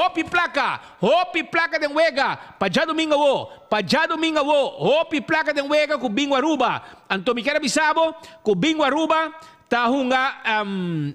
Hopi placa, hopi placa den wega pa djadomingo awo, pa djadomingo awo, hopi placa den wega cu Bingo Aruba. Anto mi kier a bisa bo cu Bingo Aruba ta hunga,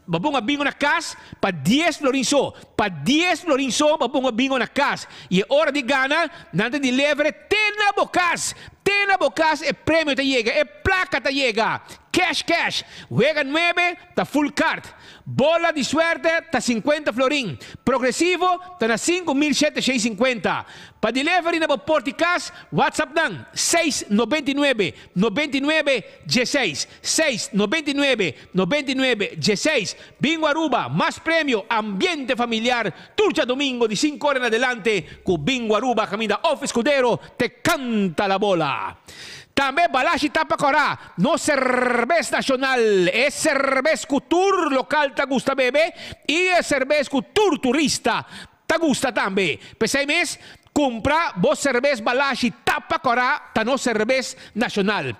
bo ponga bingo na cas pa dies florin so, pa dies florin so bo ponga bingo na cas y e ora di gana nan ta dilevere te na bo cas, te na bo cas e premio ta yega, e placa ta yega, cash cash. Wega nuebe ta full card. Bola di suerte ta sinkuenta florin, progresivo ta na 5750. Pa delivery na bo port di kas, WhatsApp nan, 699, 99, 16, 699, 99, 16. Bingo Aruba, mas premio, ambiente familiar, tur djadomingo di sinku ora en adelante ku Bingo Aruba kaminda Of Escudero te canta la bola. Tambe Balashi ta pa kòrá nos serbes nashonal, e serbes ku tur lokal ta gusta bebe i e serbes ku tur turista ta gusta tambe. P'esei mes, kumpra bo serbes Balashi ta pa kòrá ta nos serbes nashonal.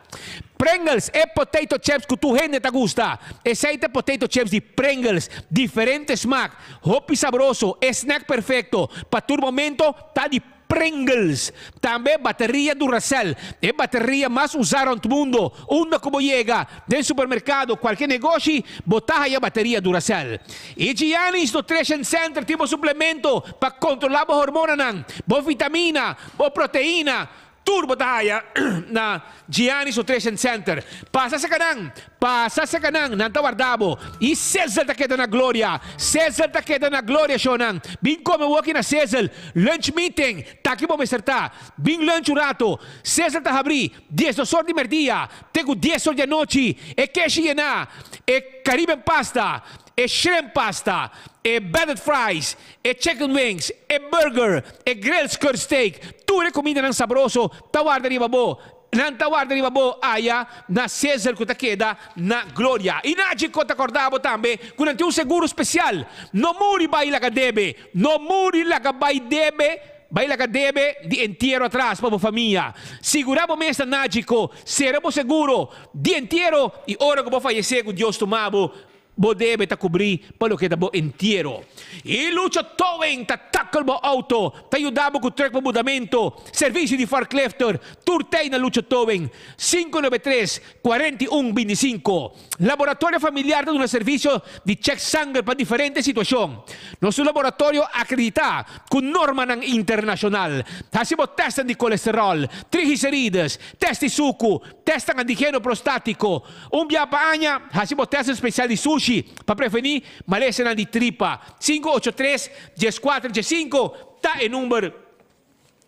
Pringles, e potato chips ku tur hende ta gusta. Esei ta potato chips di Pringles, diferente smak, hopi sabroso, e snack perfekto pa tur momento ta di Pringles. Tambe bateria Duracell, e bateria mas usá rònt mundo. Unda ku bo yega, den supermerkado, kualke negoshi, bo ta haya bateria Duracell. E Gianni's Nutrition Center tin bo suplemento pa kontrolá bo hormonanan, bo vitamina, bo proteina, tur bo ta haya na Gianni's Nutrition Center. Pasa serka nan, pasa serka nan, nan ta warda bo. I Sizzle ta keda na gloria, Sizzle ta keda na gloria, shownan. Bin kome woki na Sizzle, lunch meeting, ta ki bo mester ta. Bin lunch un rato. Sizzle ta habri 12 or di merdia te ku 10 or di anochi. E keshi yená, e Caribbean pasta, e shrimp pasta, e battered fries, e chicken wings, e burger, e grilled skirt steak, tur e kumindanan sabroso ta warda riba bo. Nan ta warda riba bo aya na Sizzle ku ta keda na Gloria. I Nagico ta kòrda bo tambe ku nan tin un seguro spesial. No muri bai laga debe, no muri laga bai debe, bai laga debe di entiero atras pa bo famia. Sigurá bo mes na Nagico, sera bo seguro di entiero i ora ku bo fayesé ku Dios tuma bo, Bo debe ta kubrí pa loke ta bo entiero. I Lucho Towing ta tackle bo auto, ta yuda bo ku trek pa mudamento, servisio di forklifter, tur tei na Lucho Towing, 593, 41, 25. Laboratorio Familiar ta duna servisio di chèk sanger pa diferente situashon. Nos un laboratorio akreditá ku normanan internashonal. Hasi bo tèstnan di kolesteròl, triglicerides, tèst di suku, tèstnan antigeno prostátiko, Un bia pa aña, hasi bo tèst spesial di sushi pa prevení malesanan di tripa. 583 14 15 ta e number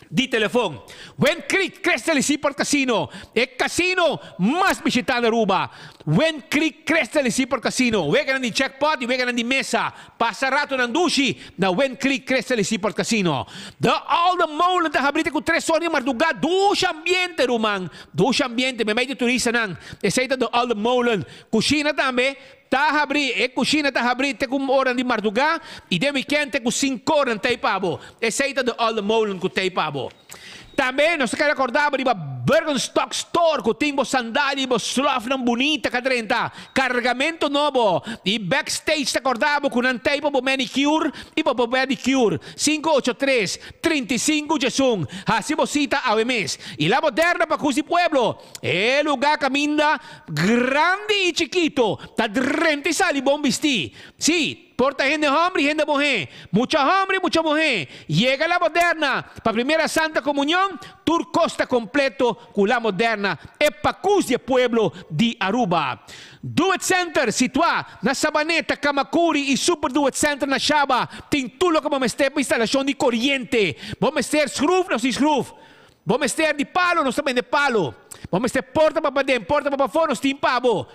di telefon. Wind Creek Crystal y Seaport Casino, e casino mas bishitá na Aruba. Wind Creek Crystal y Seaport Casino, weganan di jackpot y weganan di mesa. Pasa ratonan dushi na Wind Creek Crystal y Seaport Casino. The Olde Molen ta habri te cu tres or di mardugá. Dushi ambiente, ruman. Dushi ambiente meimei di turistanan. Esei ta The Olde Molen. Cushina tambe ta habri. E cushina ta habri te cu oranan di mardugá y den weekend te cu cinco oranan ta ei pa bo. Esei ta The Olde Molen cu ta ei pa bo. Tambe nos ta kere recorda bo riba Birkenstock Store cu tin bo sandalia y bo slofnan bunita ca drenta. Cargamento nobo y Backstage ta corda bo cu nan ta ei pa bo manicure y pa bo pedicure. 583, 35 djesun. Haci bo cita awe mes. Y La Moderna pa Cus di Pueblo, e lugar caminda grandi y chikito ta drenta y sali bon bisti. Si. Por ta hende hòmber i hende muhé, mucha hòmber i mucha muhé, yega La Moderna pa Primera Santa Komunion, tur kos ta kompleto ku La Moderna, e pakus di e pueblo di Aruba. Do It Center, situá na Sabaneta, Camacuri i Super Do It Center na Shaba, tin tur loke bo mester pa instalashon di koriente. Bo mester skruf? Nos tin skruf. Bo mester di palo? Nos ta bende palo. Bo mester porta pa paden, porta pa pafó? Nos tin pa bo.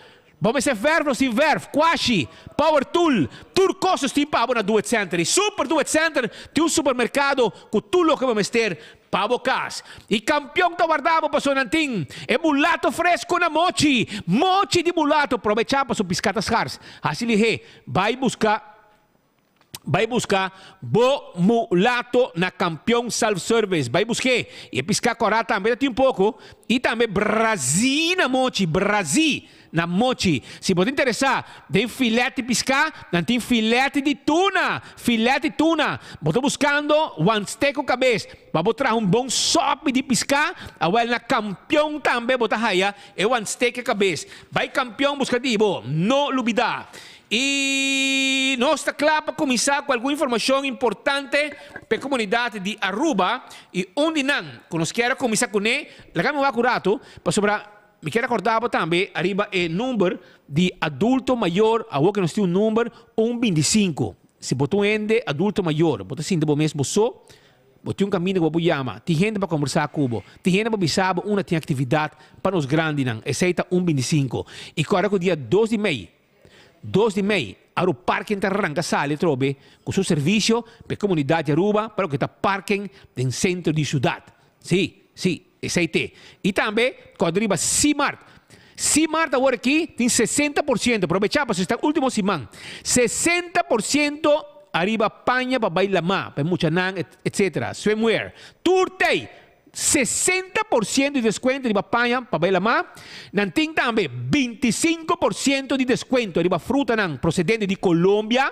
Bo mester verf nos tin verf, kwashi, power tool, tur kos nos tin pa bo na Do It Center. I Super Do It Center tin un supermerkado ku tur loke bo mester pa bo kas. I kampion ta warda bo pasobra nan tin e mulato fresko na mochi, mochi di mulato. Probechá pasobra piska ta skars. Hasi lihé, bai buska. Bai buska bo mulato na Kampion Self Service. Bai busk'é. I e piská kòrá tambe ta tin un poko. I tambe brazí na mochi, brazí. Na mochi. Si bo ta interesá den filet di piská, nan tin filet di tuna! Filet di tuna! Bo ta buskando wansteek ku kabes pa bo traha un bon sòpi di piská? Awèl na Kampion tambe bo ta haya e wansteek e kabes. Bai Kampion buska di bo. No lubidá! I nos ta kla pa kuminsá ku algun informashon importante pa e komunidat di Aruba i un di nan ku nos kier a kuminsá kuné, laga mi wak un ratu pasobra Mi kier acorda bo tambe ariba e number di adulto mayor, awor ke nos tin un number un bintisinco. Si bo ta un hende adulto mayor, bo ta sinti bo mes bo so, bo tin un caminda ku bo por yama, tin hende pa combersa ku bo, tin hende pa bisa bo unda tin actividad pa nos grandinan, esey ta un bintisinco. I corda ku dia dos di mei, dos di mei, Aruparking ta ranca sali atrobe ku su servicio pa e comunidad di Aruba pa loke ta parking den centro di ciudad. Sí, sí, esei t'e. I tambe kòrda riba Simart. Simart awor aki tin 60%, probechá pasobra esta último siman, 60% ariba paña pa bai lamá, pa e muchanan, etcetera, swimwear. Tur t'ei, 60% di deskuento riba paña pa bai lamá. Nan tin tambe 25% di deskuento riba frutanan prosedente di Colombia.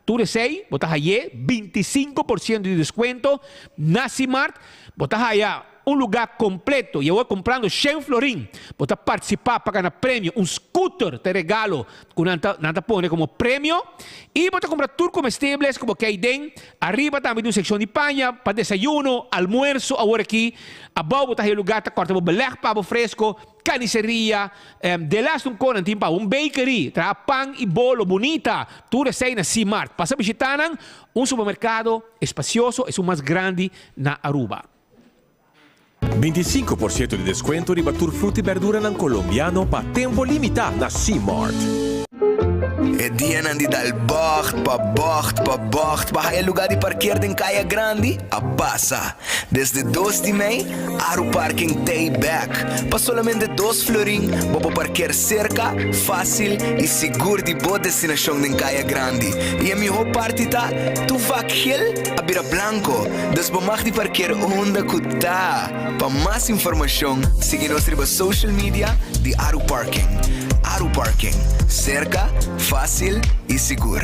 Tur esei bo ta hay'é 25% di deskuento na Simart. Bo ta haya un lugá kompleto i awor kumprando shen florin bo ta partisipá pa gana premio, un scooter ta e regalo ku nan ta nan ta pone komo premio. I bo ta kumpra tur komestibles ku bo ke aiden. Ariba tambe tin un sekshon di paña pa desayuno, almuerso awor aki. Abou bo ta haya lugá ta kòrta bo belèg pa bo fresko. Carniceria, Delas un konan tin pa un bakery, traha pan y bolo bunita, tur esey na C-Mart. Pasa bishita nan, un supermercado espacioso, esun mas grandi na Aruba. 25% di descuento riba tur fruta y berduranan Colombiano pa tempo limita na C-Mart. E dianan di dal bocht pa bocht pa bocht pa haya lugar di parkeer den Caya Grandi a pasa. Desde dos di mei, Aru Parking t'ei bek. Pa solamente dos florin, bo por parkeer serka, fásil i sigur di bo destinashon den Kaya Grandi. I e mihó parti ta, tur vak gel a bira blanko, dus bo mag di parkeer unda ku ta. Pa mas informashon, sigui nos riba social media di Aru Parking. Aru Parking, serka, fásil i sigur.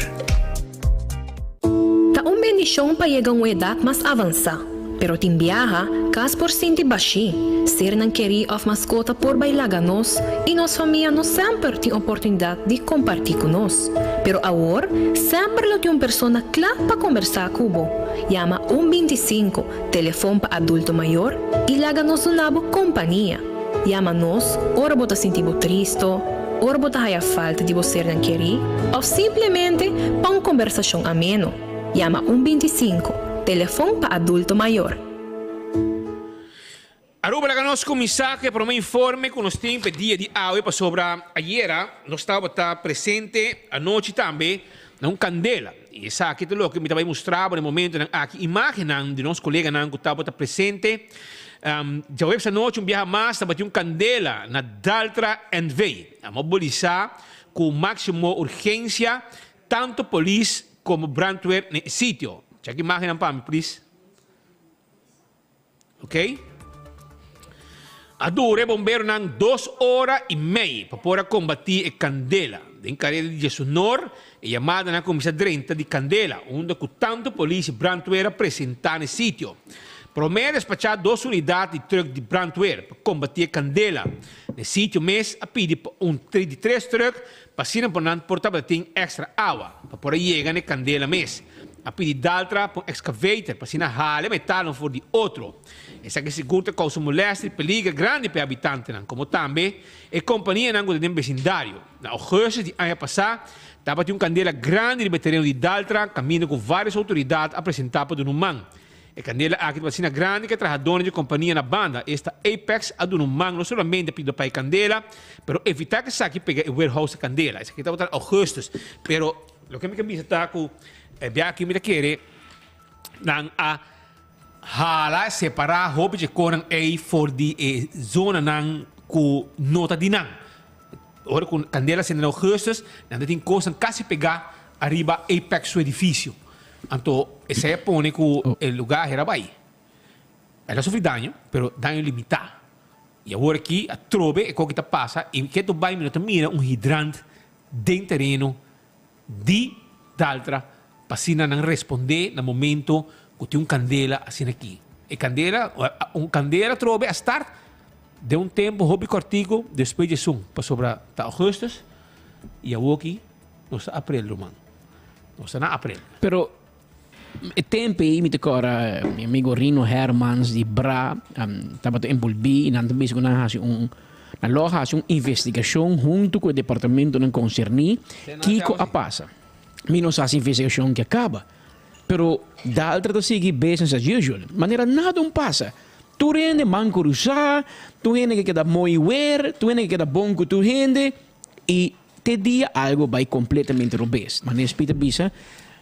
Ta un bendishon pa yega un edat mas avansá, pero tin biaha kas por sinti bashí, sernan kerí òf maskota por bai laga nos i nos famia no semper tin oportunidat di kompartí ku nos. Pero awor semper lo tin un persona kla pa kombersá ku bo. Yama un 25, telefon pa adulto mayor, i laga nos duna bo kompania. Yama nos ora bo ta sinti bo tristo, ora bo ta haya falta di bo sernan kerí òf simplemente pa un kombersashon ameno. Yama un 25, telefon pa adulto mayor. Aruba laga nos kuminsá ku e promé informe ku nos tin pa e dia di awe pasobra ayera nos tabata presente anochi tambe na un kandela i esaki ta loke mi ta bai mustra bo na e momentonan aki imágennan di nos koleganan ku tabata presente Djaweps anochi un biaha mas tabatin un kandela na Daltra NV. A mobilisá ku máksimo urgensia tantu polis komo brandweer na e sitio. Chèk imágennan pa mi plis. Ok. A dura e bomberonan dos ora i mei pa por a kombatí e kandela. Den kareda di Djesunor e yamadanan a kuminsá drenta di kandela, unda ku tantu polis i brandweer a presentá na e sitio. Promé a despachá dos unidat di trùk di brandweer pa kombatí e kandela. Na e sitio mes a pidi pa un di tres trùk pa asina por nan por tabata tin èkstra awa pa por a yega na e kandela mes. A pidi Daltra pa un excavator pa asina hala e metalnan for di otro. Esaki sigur ta kousa molèstia i peliger grandi pa e habitantenan, komo tambe e kompanianan ku ta den besindario. Na ougùstus di aña pasá tabatin un kandela grandi riba e tereno di Daltra kaminda ku vários outoridat a presentá pa duna un man. E kandela aki tabata asina grandi ku e trahadónan di e kompania na banda, esta Apex, a duna un man no solamente pa yuda pa e kandela, pero evitá ku esaki pega e warehouse kandela. Esaki tabata na ougùstus. Pero loke mi ke bisa ta ku e biaha aki mi ta kere nan a Hala separá hopi dje konan ei for di e zonanan ku no ta di nan. Ora ku kandela sende na ougùstus, nan ta tin kosnan kasi pegá ariba Apex su edifisio. Anto esei a pone ku e lugá hera bai. El a sufri daño, pero daño limitá. I awor aki atrobe e koki ta pasa i ketu bai mi no ta mira un hidrant den tereno di Daltra pa asina nan respondé na momento ku tin un kandela asina aki. E kandela, un kandela atrobe a start den un tempu hopi kòrtiku despues di esun, pasobra ta augustus i awoki nos ta aprel ruman. Nos ta na aprel. Pero E tempu ei mi ta kòrda mi amigo Rino Hermans di bra tabata enbolbí i nan ta bisa ku nan hasi un nan lo hasi un investigashon huntu ku e departamentonan konserní kiko a pasa. Mi no sa si investigashon ke a kaba, pero Daltra ta sigui business as usual, manera nada un pasa. Tur hende man kurusá, tur hende ke keda mooi wer, tur hende ke keda bon ku tur hende. I te dia algo bai completamente robes. Manera Speed a bisa,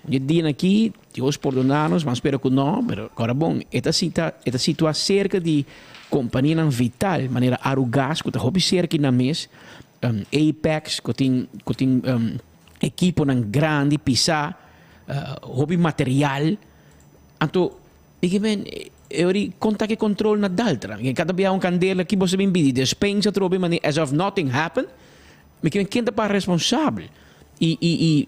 un dje dianan aki, Dios pordona nos, mas spera cu no, pero ora bon, e ta sita, e ta situa cerca di companianan vital, manera Arugas, cu ta hopi cerca nan mes, Apex, cu tin, cu tin equiponan grandi, pisa, hopi material. Anto, Mi ke men, e ora di konta ke kontrol na Daltra. Mi ke kada bia un kandela ki boso bin bidi despensa atrobe mane as of nothing happen. Mi ke men ken ta para responsabel. I i i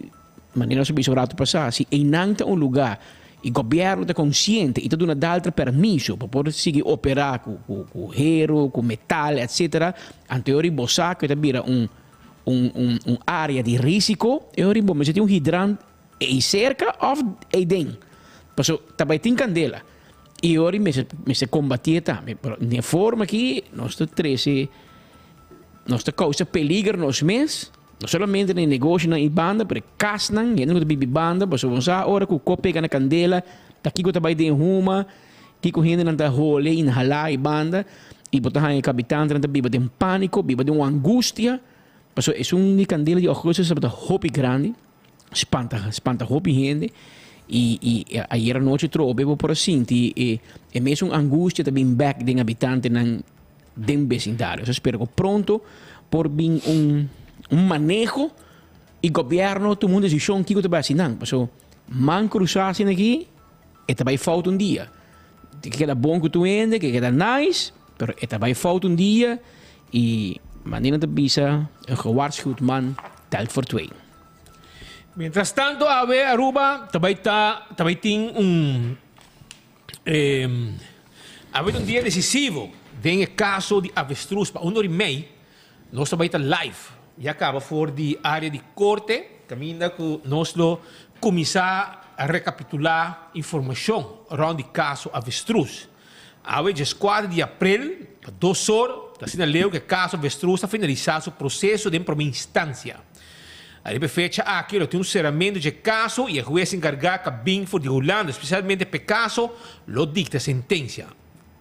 manera nos a bisa un rato pasá, si einan ta un lugá i gobièrnu ta konsiente i ta duna Daltra permiso pa por sigui operá ku ku ku hero, ku metal etsetera, anto e ora di bo sa ku e ta bira un un un un área di risiko, e ora di bo mester tin un hidrant Ei serka of ei den. Paso ta bai tin kandela. I ora mester mester kombatié tambe. Pero den e forma aki nos ta trese, nos ta kousa peliger nos mes, no solamente na e negoshonan ei banda, pero e kasnan, hende ku ta bibi banda, pasobra bo sa ora ku kos pega na kandela ta kiko ta bai den huma, kiko hendenan ta hole, inhalá ei banda, i bo ta haña e kabitantenan ta biba den pániko, biba den un angustia, pasobra esun di kandela di Augustus tabata hopi grandi. Spanta, spanta hopi hende y y ayer anochi trobe bo por a sinti e e mesun angustia ta bin bek den habitantenan den becindario. So spera cu pronto por bin un un maneho y gobierno tuma un decision kico ta bay haci nan. Paso man cruza asina aki e ta bay fout un dia. Ke keda bon cu tur hende, ke keda nice, pero e ta bay fout un dia y manera nan ta bisa een gewaarschuwd man telt voor twee. Mientras tanto awe Aruba ta bay ta ta bay tin un awe ta un dia decisivo den e caso di avestruz pa un ora y mei nos ta bay ta live ya caba for di area di corte caminda cu nos lo cuminsa recapitula informacion rond di caso avestruz. Awe djeskuater di aprel pa dos or ta asina leu ku e kaso Avestruz ta finalisá su proseso den promé instansia. Ariba e fecha aki lo tin un seramentu dje kaso i e hues enkargá ka bin for di Hulanda spesialmente p'e kaso lo dikta sentensia.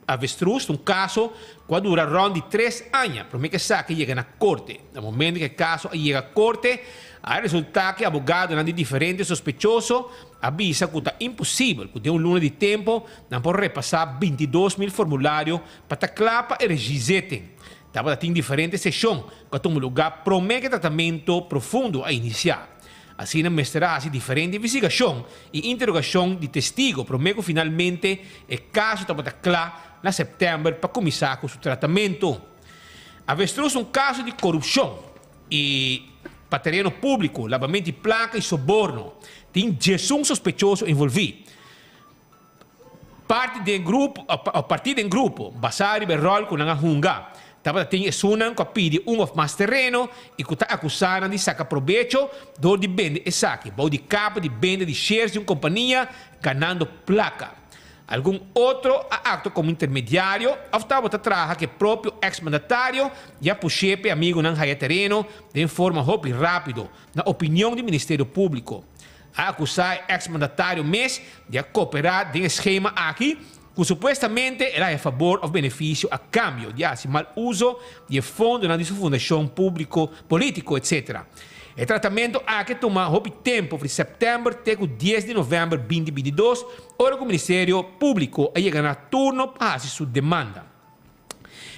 Avestruz ta un kaso ku a dura rònt di tres aña promé ku esaki yega na korte. Na momentu ku e kaso a yega korte a resultá ku e abogadonan di diferente sospechoso a bisa ku ta imposibel ku den un luna di tempu nan por repasá 22.000 formulario pa ta kla pa e regizetting. Tabata tin diferente seshon ku a tuma lugá promé ku e tratamentu profundo a inisiá. Asina mester a hasi diferente investigashon i interogashon di testigo promé ku finalmente e kaso tabata kla na sèptèmber pa kuminsá ku su tratamentu. Avestruz un kaso di korupshon i pa tereno públiko, labamento di plaka i soborno. Tin diesun sospechoso envolví. Parti den grupo, òf partí den grupo, basá riba e ròl ku nan a hunga. Tabata tin esunnan ku a pidi un òf mas tereno i ku ta akusá nan di saka probecho dor di bende esaki bou di kapa di benta di shares di un kompania ganando plaka. Algun otro a aktua komo intermediario òf tabata traha ku e propio eks-mandatario i a push'é pa e amigunan haya tereno den forma hopi rápido, na opinion di Ministerio Públiko. A akusá e eks-mandatario mes di a koperá den e skema aki, ku supuestamente el a haña fabor òf benefisio a kambio di hasi mal uso di e fondonan di su fundashon públiko, polítiko, etc. E tratamentu aki a tuma hopi tempu, for di sèptèmber te ku dies di novèmber binti 22, ora ku Ministerio Públiko a yega na turno pa hasi su demanda.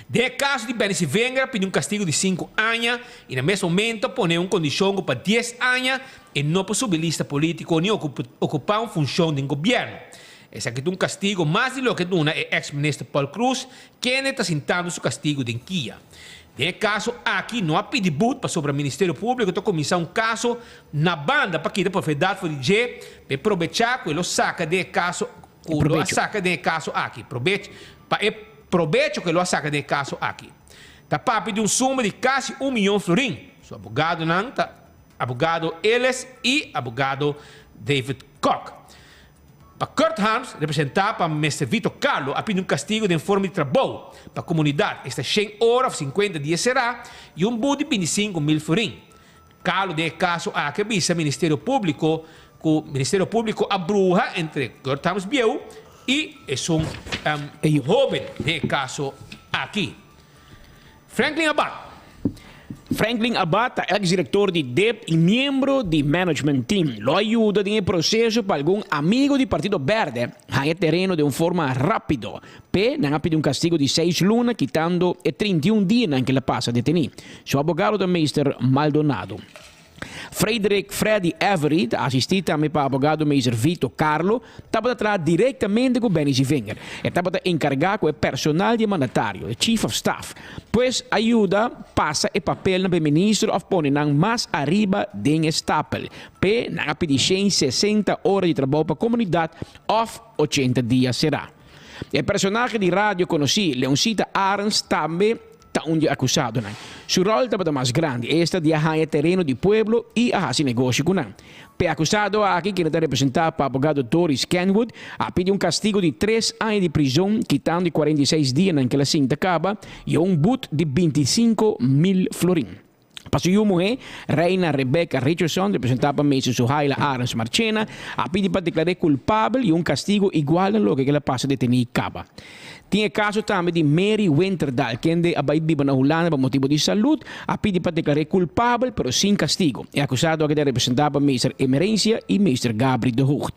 Den e kaso di Benny Sivenger a pidi un kastigu di sinku aña i na mes momento a pone un kondishon ku pa dies aña e no por subi lista polítiko ni okupá un funshon den gobièrnu. Esaki ta un castigo mas di loke duna e ex minister Paul Croes, kende ta sintando su castigo den kia. Den e caso aki no a pidi boet pasobra Ministerio Publico ta cuminsa un caso na banda pa kita propiedad for di dje pa e probecha cu e lo saca den e caso cu lo a saca den e caso aki. Probech pa e probecho cu e lo a saca den e caso aki. Ta papia di un suma di casi un miyon florin. Su abogadonan ta abogado Ellis y abogado David Kock. Pa Kurt Harms, representá pa Mister Vito Carlo, a pidi un kastigu den forma di trabou pa komunidat, esta shen ora òf sinkuenta dia será i un but di 25,000 florin. Carlo den e kaso aki a bisa Ministerio Públiko ku Ministerio Públiko a bruha entre Kurt Harms bieu i esun hóben den e kaso aki. Franklin Abad. Franklin Abad ta ex director di dip y miembro di management team. Lo a yuda den e proceso pa algun amigo di Partido Berde haña tereno den un forma rapido. P'e nan a pidi un castigo di seis luna kitando e 31 dianan ke el a pasa deteni. Su abogado ta Meester Maldonado. Frederick Freddy Avery ta asistí tambe pa abogado Meester Vito Carlo, tabata traha direktamente ku Benny Zievinger. E tabata enkargá ku e personal di e mandatario, e chief of staff. Pues a yuda pasa e papelnan pa e minister òf pone nan mas ariba den e stapel. P'e nan a pidi shen 60 ora di trabou pa komunidat òf 80 dia será. E personahe di radio konosí Leoncita Arends tambe ta un di e akusadonan. Su ròl tabata mas grandi, esta di a haña tereno di pueblo i a hasi negoshi ku nan. P'e akusado aki, kende ta representá pa abogado Doris Kenwood, a pidi un kastigu di tres aña di prizon, kitando e 46 dianan ku el a sinta kaba, i un but di 25,000 florin. Pa su yu muhé, Reina Rebecca Richardson, representá pa Meester Suhaila Arends Marchena, a pidi pa deklar'é kulpabel i un kastigu igual na loke ku el a pasa detení kaba. Tin e kaso tambe di Mary Winterdal, kende a bai biba na Hulanda pa motibu di salud, a pidi pa deklar'é kulpabel pero sin kastigu. E akusado aki ta representá pa Meester Emerencia i Meester Gabri de Hoogd.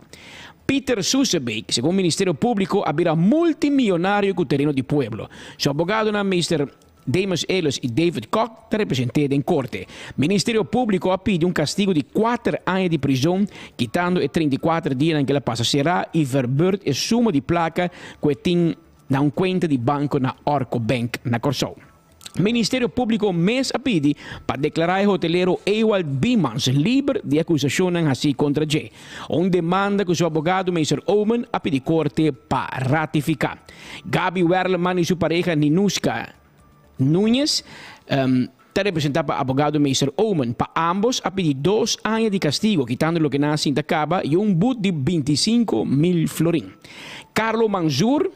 Peter Susebeek, segun Ministerio Públiko, a bira multimionario ku tereno di pueblo. Su abogadonan Meester. Demus Ellis i David Kock ta represent'é den korte. Ministerio Públiko a pidi un kastigu di kuater aña di prizon, kitando e 34 dianan ku el a pasa será i verbeurt e suma di plaka ku e tin na un kuenta di banko na Orco Bank na Kòrsou. Ministerio Públiko mes a pidi pa deklará e hotelero Ewald Biemans liber di akusashonnan hasí kontra dje. Un demanda ku su abogado Meester Oomen a pidi korte pa ratifiká. Gaby Werleman y su pareha Ninuska Nuñez ta representa pa abogado Meester Oomen. Pa ambos a pidi 2 aña di castigo, kitando loke nan a sinta caba y un but di 25,000 florin. Carlo Manzur,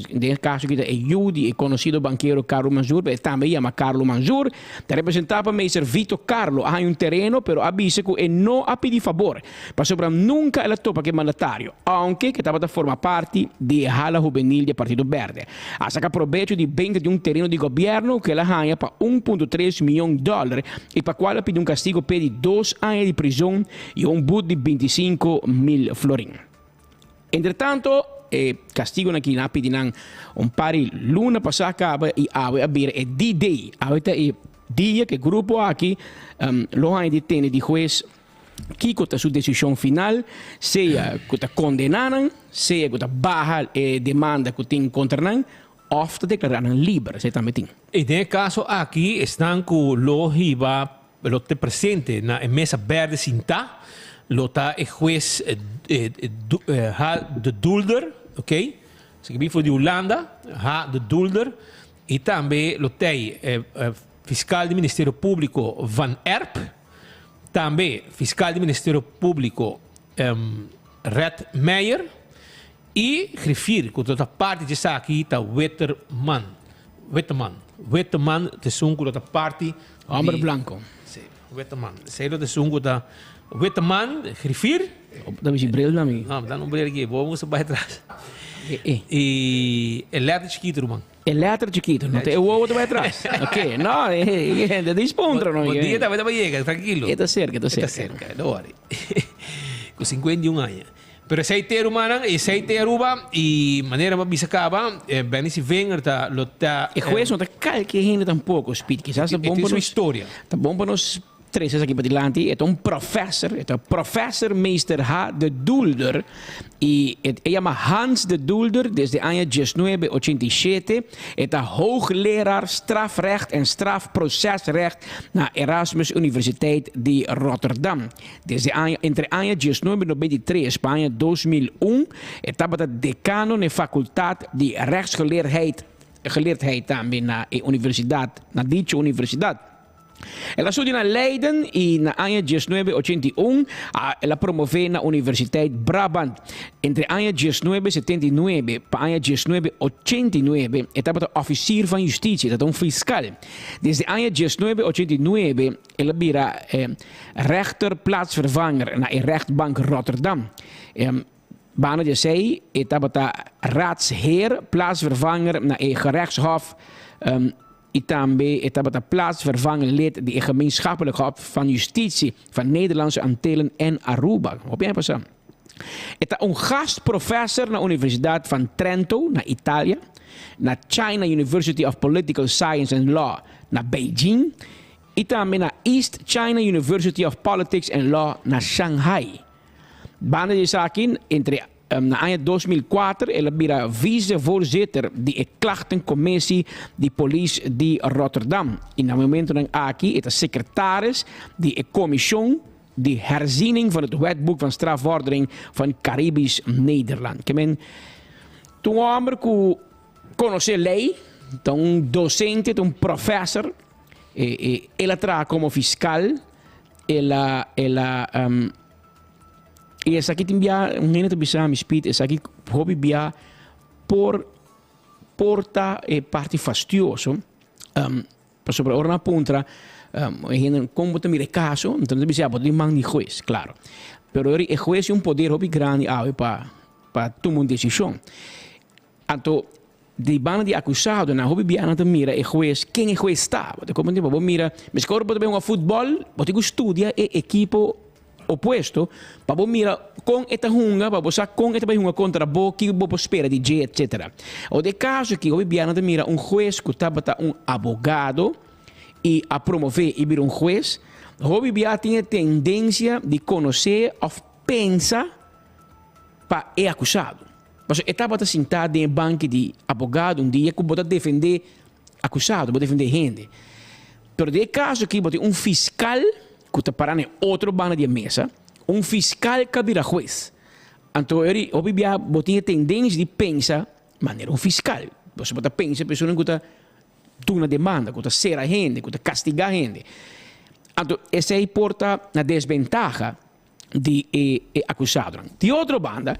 den e caso aki ta e yu di e conocido bankero Carlo Manzur, pero e tambe yama Carlo Manzur, ta representa pa Meester Vito Carlo. A haña un tereno, pero a bisa cu e no a pidi fabor. Pasobra nunca el a topa cu e mandatario, aunke cu e tabata forma parti di e hala hubenil di e Partido Berde. A saca probecho di benta di un tereno di gobierno cu el a haña pa 1.3 miyon dollar y pa cual a pidi un castigo p'e di 2 aña di prizon y un but di 25,000 florin. Entretanto, e castigonan aki nan a pidi nan un par di luna pasa caba y awe a bira e D-Day. Awe ta e dia cu e grupo aki lo haña di tene di hues. Kiko ta su desishon final, sea ku ta kondená nan, sea ku ta baha e demanda ku tin kontra nan, òf ta deklará nan liber, esei tambe tin. I den e kaso aki, esnan ku lo hiba, lo ta presente na e mesa bèrdè sintá, lo ta e hues H. De Doelder, ok, esaki bin for di Hulanda, H. De Doelder, i tambe lo t'ei e fiskal di Ministerio Públiko Van Erp. Tambe Fiskal di Ministerio Públiko Red Meijer i Griffier ku ta parti di esaki ta Witterman. Witteman. Witteman ta esun ku ta parti di. Hòmber blanko. Si, Witteman. Esei lo ta esun ku ta Witteman, Griffier. Ta bishi bril na mi. No, dan un bril aki. Bo musta bai atras. I e lèter chikitu, ruman. E letter chikito, no ta e wowo ta bai atras. Ok, no, e hende ta dispuntra no. Bo dia tambe ta bai yega, trankilo. E ta serka, e ta serka. E ta serka, no worry. Ku 51 aña. Pero esei te rumannan, esei te Aruba i manera bo a bisa kaba, Benny Sivinger ta lo ta. E hues no ta kalke hende tampoco, Speed. Kisas ta bon pa nos. E tin su historia. Ta bon pa nos. Trece esaki padilanti, e ta un professor, e ta professor meester H. de Doelder y e e yama Hans de Doelder desde aña 1987, e ta hoogleraar strafrecht en strafprocesrecht na Erasmus Universiteit di Rotterdam. Desde aña entre aña 1993 pa aña 2001 e tabata decano na e facultad di rechtsgeleerdheid geleerdheid tambe na e universidad, na dicho universidad. El a studia na Leiden i na aña 1981 a el a promové na Universiteit Brabant. Entre aña 1979 pa aña 1989 e tabata òfisir van justisia, e tabata un fiskal. Desde aña 1989 el a bira rechter plaatsvervanger na e Rechtbank Rotterdam. Banda di esei e tabata raadsheer plaatsvervanger na e Gerechtshof i tambe e tabata plaatsvervangend lid di e Gemeenschappelijk Hof van Justitie van Nederlandse Antillen en Aruba. Hopi aña pasá. E ta un gastprofessor na Universidad van Trento na Italia, na China University of Political Science and Law na Beijing i tambe na East China University of Politics and Law na Shanghai. Banda di esaki, entre na aña 2004 el a bira vice-voorzitter di e klachtencommissie di polis di Rotterdam y na momentonan aki e ta secretaris di e comision di herziening van het Wetboek van Strafvordering van Caribisch Nederland. Ke men ta un homber cu conoce ley, ta un docente, ta un professor, el a traha como fiscal. El a, el a, um, y esaki tin bia, un hende ta bisa mi, Speed, esaki hopi bia por, por ta e parti fastioso, um, pasobra ora nan puntra, um, e hende, kon bo ta mira e kaso? Enton nan ta bisa, ya, bo ta di man di hues, klaro. Pero e hues tin un poder hopi grandi awe pa, pa tuma un desishon. Anto, di banda di akusadonan, hopi bia nan ta mira e hues, ken e hues ta. Bo ta komprende? Pa bo mira, meskor ora bo ta bai hunga futbòl, bo tin ku studia e ekipo opuesto pa bo mira kon e ta hunga, pa bo sa kon e ta bai hunga kontra bo, kiko bo por spera di dje, etsetera. Awor den e kaso aki, hopi bia nan ta mira un hues ku tabata un abogado i a promové i bira un hues, hopi bia tin e tendensia di konosé òf pensa pa e akusado. Pasobra e tabata sintá den e banki di abogado un dia ku bo ta defendé akusado, bo defendé hende. Pero den e kaso aki bo tin un fiskal ku ta pará na e otro banda di e mesa, un fiskal ka bira hues. Anto eri hopi bia bo tin e tendensia di pensa manera un fiskal. Pasobra bo ta pensa personanan ku ta duna demanda, ku ta sera hende, ku ta kastigá hende. Anto esei por ta na desbentaha di e e acusadonan. Di otro banda,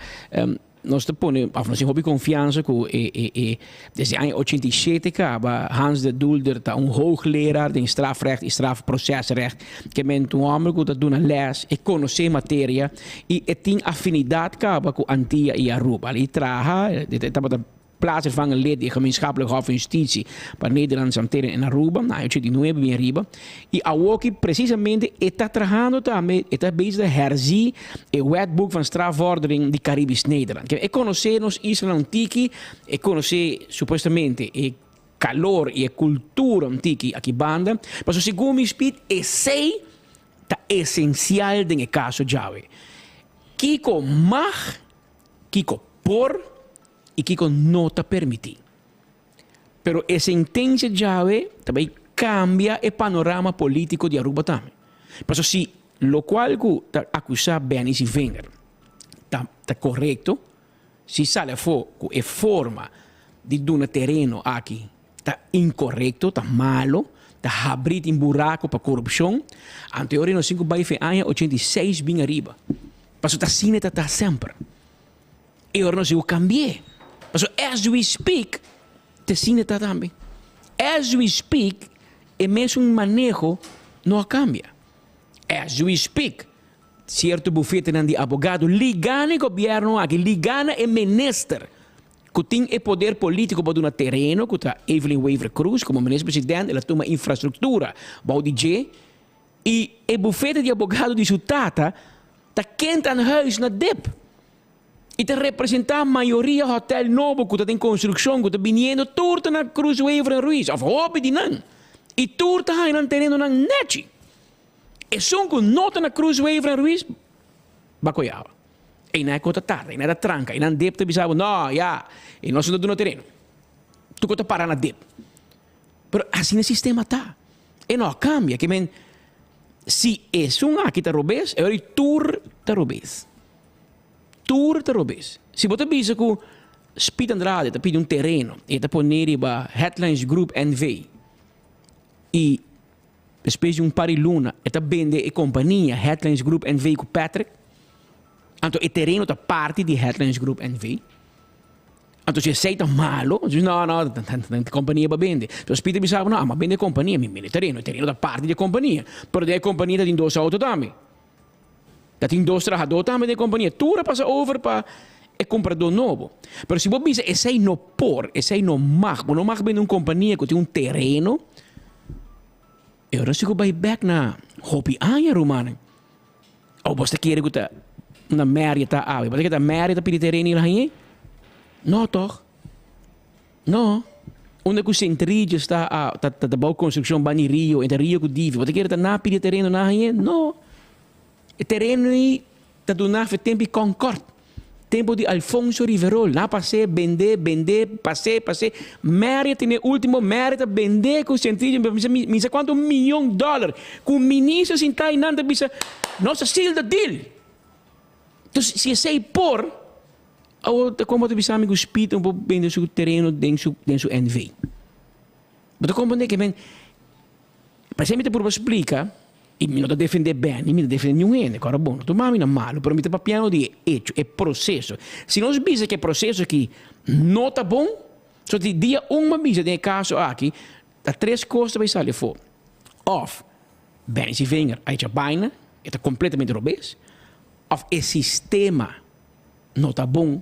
nos ta pone, of nos tin hopi confiansa cu e e e desde aña 87 caba Hans de Doelder ta un hoogleraar den strafrecht y strafprocesrecht, ke men ta un homber cu ta duna les, e conoce materia y e tin afinidad caba cu Antia y Aruba. E traha, e tabata Plaatsvervangend lid di e Gemeenschappelijk Hof van Justitie pa Nederlandse Antillen en Aruba, na aña 89 bien riba. Y awoki precisamente e ta trahando tambe, e ta bezig ta herzi e Wetboek van Strafvordering di Caribisch Nederland. E conoce nos islanan un tiki, e conoce supuestamente e calor y e cultura un tiki aki banda. Pasobra segun mi Speed, esey ta esencial den e caso djawe. Kico mag, kico por i kiko no ta permití. Pero e sentensia djawe ta bai kambia e panorama polítiko di Aruba tambe. Pasobra si lokual ku ta akusá Benny Sievinger ta ta korekto, si sali afó ku e forma di duna tereno aki ta inkorekto, ta malo, ta habrí tin buraku pa korupshon, anto e ora nos tin ku bai fe aña 86 bin ariba. Pasobra ta asina e ta ta semper. E ora nos digo cambié. Pasobra as we speak, te asina ta tambe. As we speak, e mesun maneho no a cambia. As we speak, cierto bufetenan di abogado ligá na e gobierno aki, ligá na e minister cu tin e poder politico pa duna tereno, cu ta Evelyn Wever-Croes, como minister president, el a tuma infrastructura bou di dje, y e bufete di abogado di su tata ta kind aan huis na dip. I ta representá mayoria hòtèl nobo ku ta den konstrukshon ku ta biniendo tur ta na Cruz Wever en Ruiz òf hopi di nan i tur ta haña nan terenonan nèchi. Esun ku no ta na Cruz Wever en Ruiz, Bakoyawa. Einan e kos ta tarda, einan ta tranka, einan dip ta bisa bo, no, ya, e nos no ta duna tereno. Tur kos ta para na dip. Pero asina e sistema ta. E no a kambia. Ke men, si esun aki ta robes, e ora ei tur ta robes. Tur ta robes. Si bo ta bisa ku Speed Andrade ta pidi un tereno i e ta pone riba Headlines Group NV i despues di un par di luna e ta bende e kompania Headlines Group NV ku Patrick, anto e tereno ta parti di Headlines Group NV. Anto si esei ta malo, anto no, no, e kompania bo a bende. Entonces Speed ta bisa bo, no, amo a bende e kompania, mi bende e tereno, e tereno ta parti di e kompania. Pero den e kompania ta tin dos auto tambe. Ta tin dos trahadó tambe den e kompania. Tur a pasa over pa e kumpradó nobo. Pero si bo bisa esei no por, esei no mag, bo no mag bende un kompania ku tin un tereno, e ora si ku bai bèk na hopi aña, rumannan. Òf bo ta kere ku ta na Mary ta awe? Bo ta kere ta Mary ta pidi tereno i el hañ'é? No tòg. No. Unda ku Sint Regis ta ta ta bou konstrukshon bani rio, entre rio ku Divi, bo ta kere ta na pidi tereno na hañ'é? No. E tereno ei ta duná for tempu di Concord, tempu di Alfonso Riverol. Nan a pas'é, bend'é, bend'é, pas'é, pas'é. Mary a tene último, Mary ta bend'é ku Sint Regis, mi sa kuantu miyon dòler. Ku minister sintá einan ta bisa, nos a seal the deal. Entonces, si esei por, Awor ta kon bo ta bisa mi ku Speed no por bende su tereno den su den su NV? Bo ta komprende ke men Pasobra mi ta purba splika i mi no ta defende Benny, mi no ta defende niun hende, kòrda bon, no tuma mi na malu, pero mi ta papiando di e echo, e proseso. Si nos bisa ku e proseso aki no ta bon, so di dia un mi a bisa den e kaso aki, ta tres kos ta bai sali afó. Òf Benny Sievinger a echa baina, e ta kompletamente robes, òf e sistema no ta bon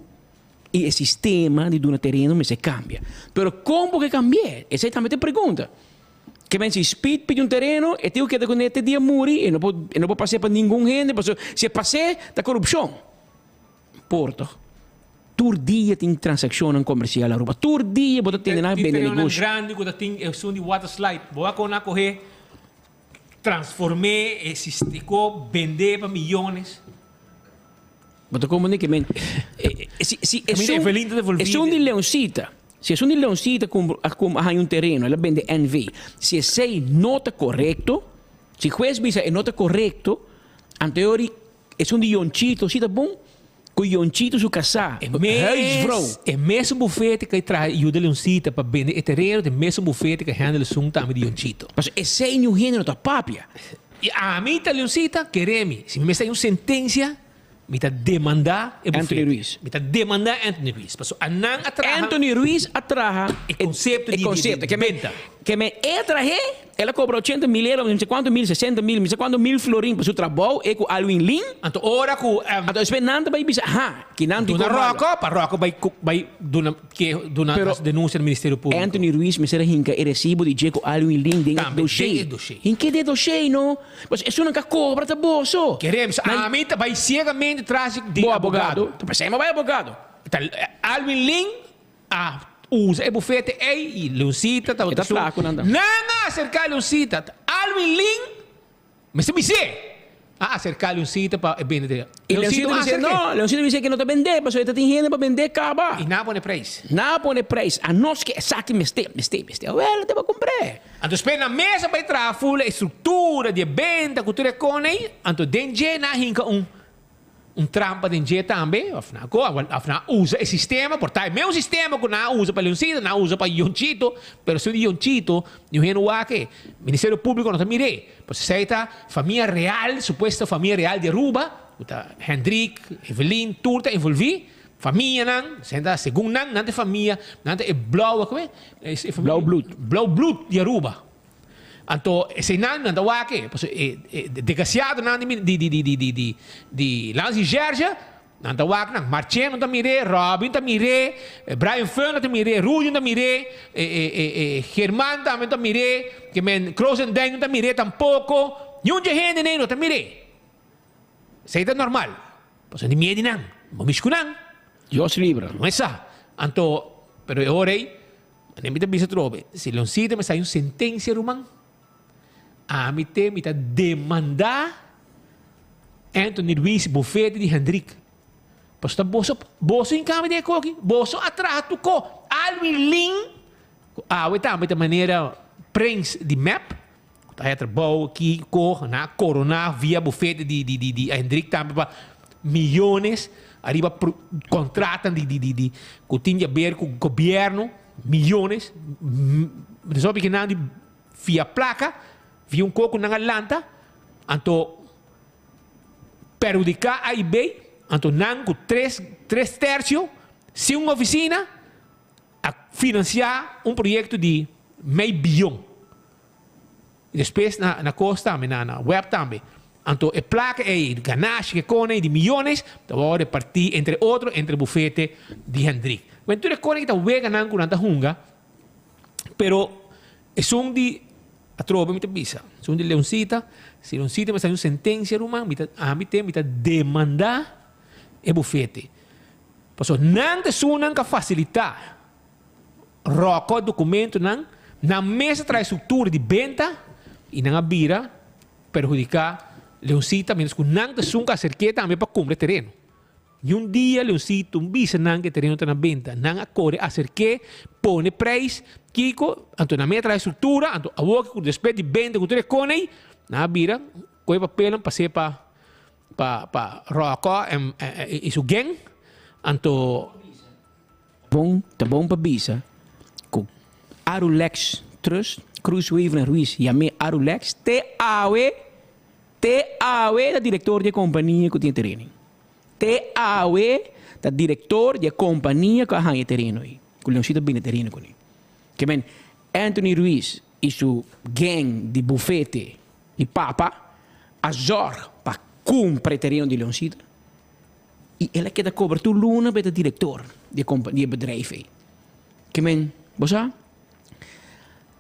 i e sistema di duna tereno mester kambia. Pero kon bo ke kambi'é? Esei tambe ta e pregunta. Ke men si Speed pidi un tereno, e tin ku keda kuné te dia muri, e no por e no por pas'é pa ningun hende pasobra si e pas'é ta korupshon. Por tòg. Tur dia tin transakshonnan komersial Aruba. Tur dia bo ta tende nan Tin bende terenonan negoshi. grandi ku ta tin esun di water slide. Bo a kon a kohe transform'é e sisteko bend'é pa miyones. Bo ta comprende ke men si si Camina esun Evelyn ta devolvi esun di Leoncita si esun di Leoncita cumpra a cum a haña un tereno el a bende NV si esey no ta corecto si huez bisa e no ta corecto anto e ori esun di Yonchito si ta bon cu Yonchito su casá E mes huisvrouw. e mesun bufete ke traha yuda Leoncita pa bende e tereno ta e mesun bufete ke handle esun tambe di Yonchito. Pasobra esey niun hende no ta papia. I ami ta Leoncita, kere mi. Si mi mester hay un sentencia, mi ta demanda e Anthony bufete. Ruiz. Mi ta demanda Anthony Ruiz. Pasobra anan a traha. Anthony Ruiz a traha E concepto e di, di, di concepto. Ke men, benta. ke men e trahe, el a cobra ochenta mil euro, mi sa cuanto mil, sesenta mil, mi sa cuanto mil florin pa su trabou, e cu Alwin Lin. Anto ora cu, Anto despues nan ta bay bisa, aha, ki nan tin Duna cu malo. Rocco, pa Rocco bay cu, bay duna. Ke duna Pero as denuncia na Ministerio Público. Anthony Ruiz mester a hinka e recibo di dje ku Alwin Lin den e Tambe dossier. den e dossier. Hink'é den e dossier no. Pasobra esunnan ka kobra ta boso. Queremos. Nan Ami ta bai ciegamente tras di Bo abogado. abogado. Ta p'esei mi bai abogado. Ta Alwin Lin a usa e bufete ei i Leoncita E tabata ta su. traha ku nan ta. Nan a acerca Leoncita. Alwin Lin Mester bis'é! A aserká Leoncita pa e bende tereno. I Leoncito no bisa, aserk'é. no, Leoncito bisa ke no ta bendé, pasobra e ta tin hende pa bendé kaba. I nan a pone preis. Nan a pone preis. Anos ke esaki mester, mester, mester. Awel, te bo kumpr'é. Anto spera nan mes a bai traha ful e struktura di e benta ku tur e kon ei. Anto den dje nan a hinka un Un trampa den dje tambe, of nan ko, of nan a usa e sistema, por ta e meun sistema ku nan a usa pa Leoncito, nan a usa pa Yonchito, pero esun di Yonchito, niun hende wak e. Ministerio Públiko no ta mir'é. Pues esei ta famia real, supuesto famia real di Aruba, ku ta Hendrik, Evelyn, tur ta envolví, famianan, esei ta segun nan, nan ta e famia, nan ta e blauwe, kome? E famia, Blauw bloed. Blauw bloed di Aruba. Anto eseinan nan ta wak e, pasobra e e desgraciadonan di di di di di di di Lans di Jerge, nan ta wak nan. Marcheno ta mir'é, Robin ta mir'é, Brian Furner ta mir'é, Rudy ta mir'é, e e e e German tambe ta mir'é, ke men Krosendijk no ta mir'é tampoko. Niun dje hende nei no ta mir'é. Esei ta normal. Pasobra di miedu di nan, bo mishi ku nan. Dios libra. No es sa. Anto, pero e ora ei, Mane mi ta bisa atrobe, si Leoncita me sai un sentencia ruman, Ami te mi ta demandá Anthony Ruiz bufete di Hendrik. Pasobra ta boso, boso in kami den e koki, boso a traha tur ko. Alwin Lin, ku awe tambe ta manera prins di mep, ku ta haya trabou aki ko, nan a koroná via bufete di di di di Hendrik tambe pa miyones ariba kontratan di di di di ku tin di aber ku gobièrnu, miyones. Nos a nan di Via placa, via un coco nan a lanta, anto perhudica AIB, anto nan cu tres, tres tercio, sin un oficina, a financia un proyecto di mei biyon. Y despues na, na cos tambe, na, na web tambe. Anto e placa ey, ganashi ke cone di miyones, ta wou reparti entre otro entre bufete di Hendrik. Wen tur e cone ki ta wega nan cu nan ta hunga, Pero esun di atrobe mi ta bisa, esun di Leoncita, si Leoncita mi sa un sentencia ruman, mi ta ami te mi ta demanda e bufete. Pasobra nan ta esunnan ka facilita roko documentonan, nan mes a traha e structura di benta y nan a bira perhudica Leoncita mientras cu nan ta esun ka acerke tambe pa cumpra e tereno. Ni un dia Leoncito un bisa nan ku e tereno ta na benta. Nan a kore aserk'é, pone preis, kiko, anto nan mei a traha e struktura, anto awor ku despues di benta ku tur e kone ei, nan a bira kohe papelnan pas'é pa pa pa Ròkò en i su geng, anto. Bon, ta bon pa bisa ku Arulex Trust, Cruz Wever en Ruiz yam'é Arulex, te awe, te awe ta direktor di e kompania ku tin e tereno ei. Te awe ta direktor di e kompania ku a haña e tereno ei, ku Leoncito a bini e tereno kuné. Ke men, Anthony Ruiz i su gang di bufete di papa a zòrg pa kumpra e tereno di Leoncito. I el a keda kobra tur luna pa e ta direktor di e kompa di e bedrijf ei. Ke men, bo sa?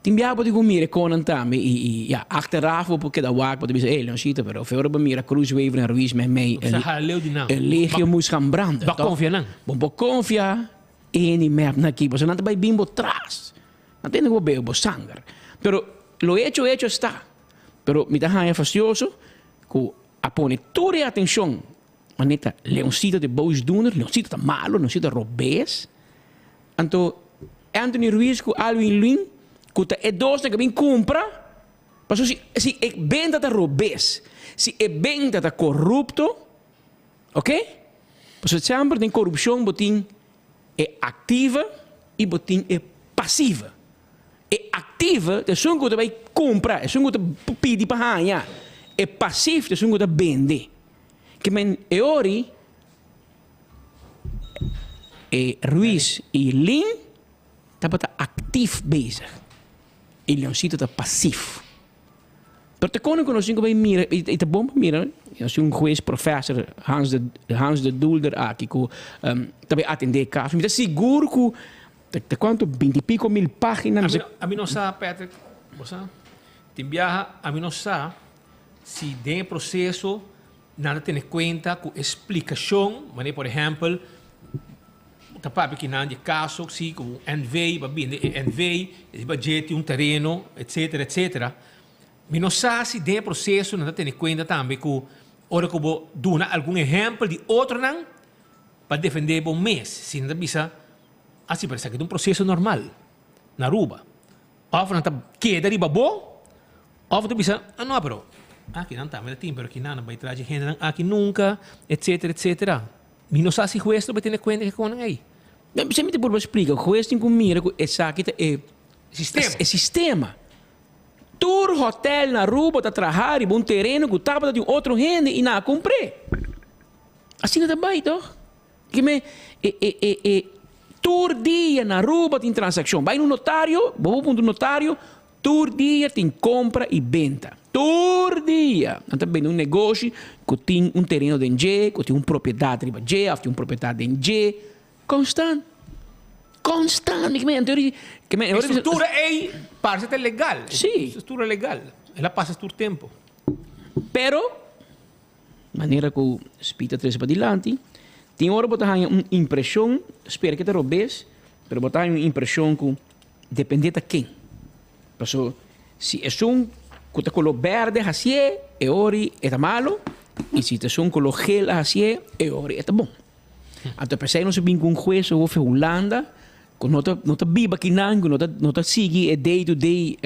Tin biaha bo tin ku mira e konan tambe i i ya, achteraf bo por keda wak, bo ta bisa, ey, Leoncito, pero fe ora bo mira Cruz Wever en Ruiz mei mei, Bo sa hala leu di nan. e legio moest gaan branden, Bo toch? konfia nan. Bo por konfia e hende mep nan aki, pasobra nan ta bai bin bo tras. Nan ta hende ku bo bebe bo sanger. Pero lo hecho, hecho está. Pero mi ta haña fastioso ku a pone tur e atenshon Manera ta Leoncito ta e boosdoener, Leoncito ta malo, Leoncito ta robes. Anto Anthony Ruiz ku Alwin Lin ku ta e dosnan ku a bin kumpra, pasobra si si e benta ta robes, si e benta ta korupto, oke, pasobra semper den korupshon bo tin e aktive i bo tin e pasive. E aktive ta esun ku ta bai kumpra, esun ku ta pidi pa haña, e pasiv ta esun ku ta bende. Ke men e ori e Ruiz i Lin tabata aktif bezig i Leoncito ta pasif. Pero ta kono ku nos tin ku bai mira i ta bon pa mira nos tin un hues professor Hans de Hans de Doelder aki ku ta bai atende e kaso. Mi ta sigur ku ta kuantu binti piko mil pagina. Ami no sa Patrick, bo sa? Tin biaha ami no sa. Si den e proseso nan ta tene kuenta ku e splikashon, manera por ehèmpel ta papia kinan di e kaso si ku un NV pa binde e NV, e riba dje tin un tereno etsetera etsetera. Mi no sa si den e proseso nan ta tene kuenta tambe ku ora ku bo duna algun ehèmpel di otronan pa defendé bo mes, si nan ta bisa asi pero esaki ta un proseso normal na Aruba. Òf nan ta keda riba bo, òf ta bisa, ah no, pero aki nan tambe ta tin, pero aki nan no bai traha dje hendenan aki nunka, etsetera, etsetera. Mi no sa si hues lo bai tene kuenta ku e konan ei. P'esei mi ta purba splika, hues tin ku mira ku esaki ta e Sistema. e sistema. Tur hòtèl na Aruba ta traha riba un tereno ku tabata di un otro hende i nan a kumpr'é. Asina ta bai tòg? Dime, e, e, e, e, tur dia na Aruba tin transaccion. Bai na un notario, bo por puntra un notario, tur dia tin compra y benta. Tur dia! Nan ta bende un negoshi cu tin un tereno den dje, cu tin un propiedad riba dje of tin un propiedad den dje. Constant. Constant. Mi kimen, anto kimen, E structura ey parse ta legal. Sí. Structura legal. El a pasa tur tempo. Pero. Manera ku Speed ta trese padilanti, tin ora bo ta haña un impreshon, spera ke ta robes, pero bo ta haña un impreshon ku depende ta ken. Paso si esun ku ta koló bèrdè hasié, e ori e ta malu, i si ta esun koló gel a hasié, e ori e ta bon. Anto p'esei nos a bin ku un hues hof Hulanda ku no ta no ta biba akinan, ku no ta no ta sigui e day to day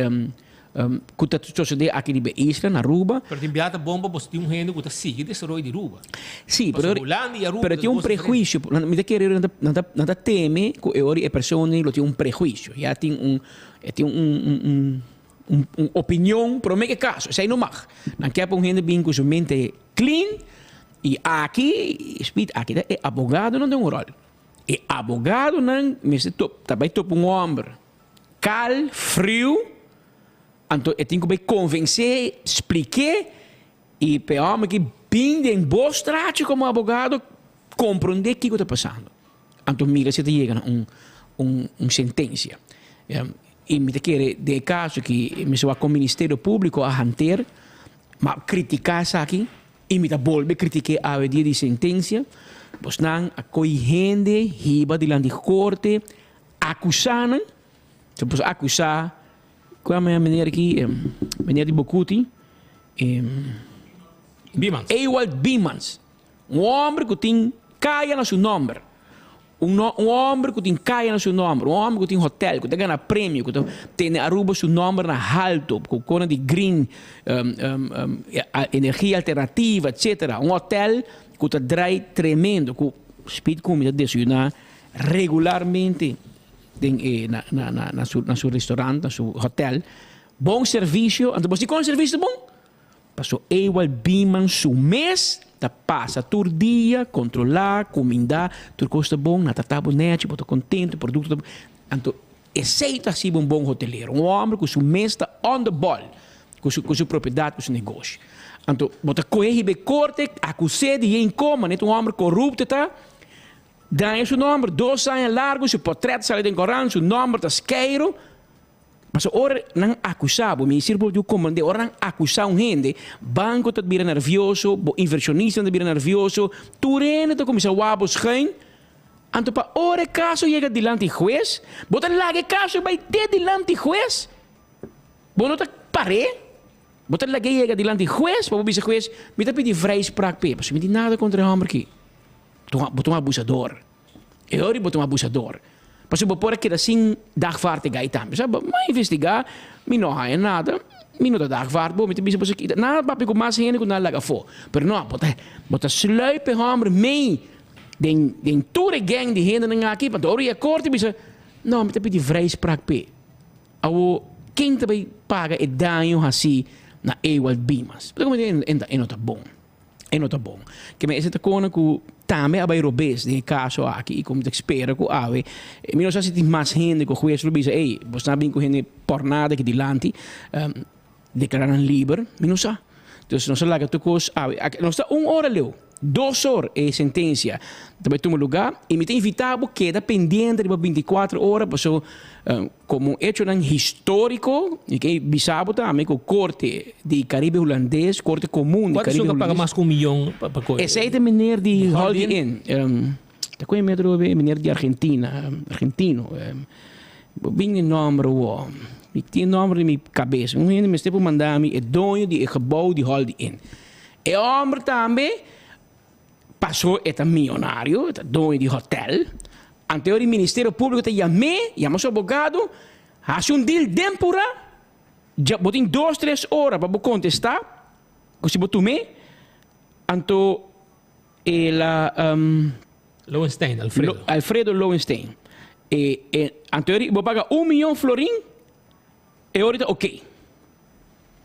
ku ta sosodé aki riba e isla na Aruba. Pero tin biaha ta bon pa boso tin un hende ku ta sigui desaroyo di Aruba. Sí, Pasobra pero Hulanda i Aruba pero ta tin un dos diferente. prehuisio. Mi ta kere nan ta nan ta nan ta teme ku e ora e persona lo tin un prehuisio. Ya tin un e tin un un un un un opinion promé ke kaso. Esei no mag. Nan ke pa un hende bin ku su mente clean i aki, Speed, aki ta e abogadonan den un ròl. E abogadonan mester top ta bai topa un hòmber kal, friu, anto e tin ku bai konvensé, splik'é i pa e hòmber ki bin den bo strachi komo abogado komprondé kiko ta pasando. Anto mira si e ta yega na un un un sentensia. I mi ta kere den e kaso ki mi sa wak kon Ministerio Públiko a hanter, ma kritiká esaki i mi ta bolbe kritik'é awe dia di sentensia, bosnan a koi hende hiba dilanti korte, akusá nan, so boso a akusá kua e meneer aki, meneer di Bokuti, Biemans. Ewald Biemans. Un hòmber ku tin kaya na su nòmber, un no un hòmber ku tin kaya na su nòmber, un hòmber ku tin hotèl, ku ta gana premio, ku ta tene Aruba su nòmber na halto, ku kona di green energia alternativa, etcetera. Un hotèl ku ta drai tremendo, ku Speed Cumi ta desayuná regularmente den e na na na na su na su restaurant, na su hotèl. Bon servisio, anto bo si kon servisio ta bon? Paso Ewald Biman su mes ta pasa tur dia kontrolá, kumindá, tur kos ta bon, nan ta tabo nèchi, bo ta kontentu, produkto ta bon. Anto esei ta hasibo un bon hotelero, un hòmber ku su mes ta on the ball ku su ku su propiedat, ku su negoshi. Anto bo ta kohe hiba e korte, akus'é di yen koma, nèt un hòmber korupto ta, daña su nòmber dos aña largu, su potrèt sali den korant, su nòmber ta skeiru. Pasobra ora nan akusá bo, mi sirbi bo komprendé, ora nan akusá un hende, banko ta bira nervioso, bo invershonistanan ta bira nervioso, tur hende ta kuminsá wak bo schuin. Anto pa ora e kaso yega dilanti hues, bo ta laga e kaso bai te dilanti hues? Bo no ta par'é? Bo ta lag'é yega dilanti hues pa bo bisa hues, mi ta pidi vrijspraak p'e, pasobra mi tin nada kontra e hòmber aki. Bo ta un abusador. E ora bo ta un abusador. Pasobra bo por a keda sin dagvaard e gai tambe. Sa bo a investigá, mi no haña nada, mi no ta dagvaard bo, mi ta bisa bo sa kita. Nan a papia ku mas hende ku nan a laga afó. Pero no, bo ta bo ta sluip e hòmber mei den den tur e gèng di hendenan aki, pasobra ora e korte bisa, no, mi ta pidi vrijspraak p'e. Awor, ken ta bai paga e daño hasí na Ewald Bimas? Bo ta komprendé? E no ta bon. E no ta bon. Ke men esei ta kona ku tambe a bai robes den e kaso aki i ku mi ta spera ku awe mi no sa si tin mas hende ku hues lo bisa ey bo sta bin ku hende pòrnada aki dilanti deklará nan liber mi no sa. Dus nos a laga tur kos awe. Nos ta un ora leu. Dos or e sentensia ta bai tuma lugá i mi ta invitá bo keda pendiente riba bintikuater ora paso komo echonan históriko mi ke bisa bo tambe ku Korte di Karibe Hulandes, Korte Komun di Kuantu Karibe esun ka paga Hulandes mas ku un miyon pa pa koe? Esei ta meneer di Di Holiday Holiday Inn. Ta koe mi atrobe e meneer di Argentina, argentino. Bo bin e nòmber awor. Mi tin e nòmber den mi kabes. Un hende mester por manda mi e doño di e gebou di Holiday Inn. E hòmber tambe pasó e ta miyonario, e ta doño di hotèl. Anto di Ministerio Públiko ta yam'é, yama su abogado, hasi un deal den purá, dja bo tin dos tres ora pa bo kontestá, ku si bo tum'é, anto el a Lowenstein, Alfredo. Alfredo Lowenstein. E e anto bo paga un miyon florin, e ora ta oké.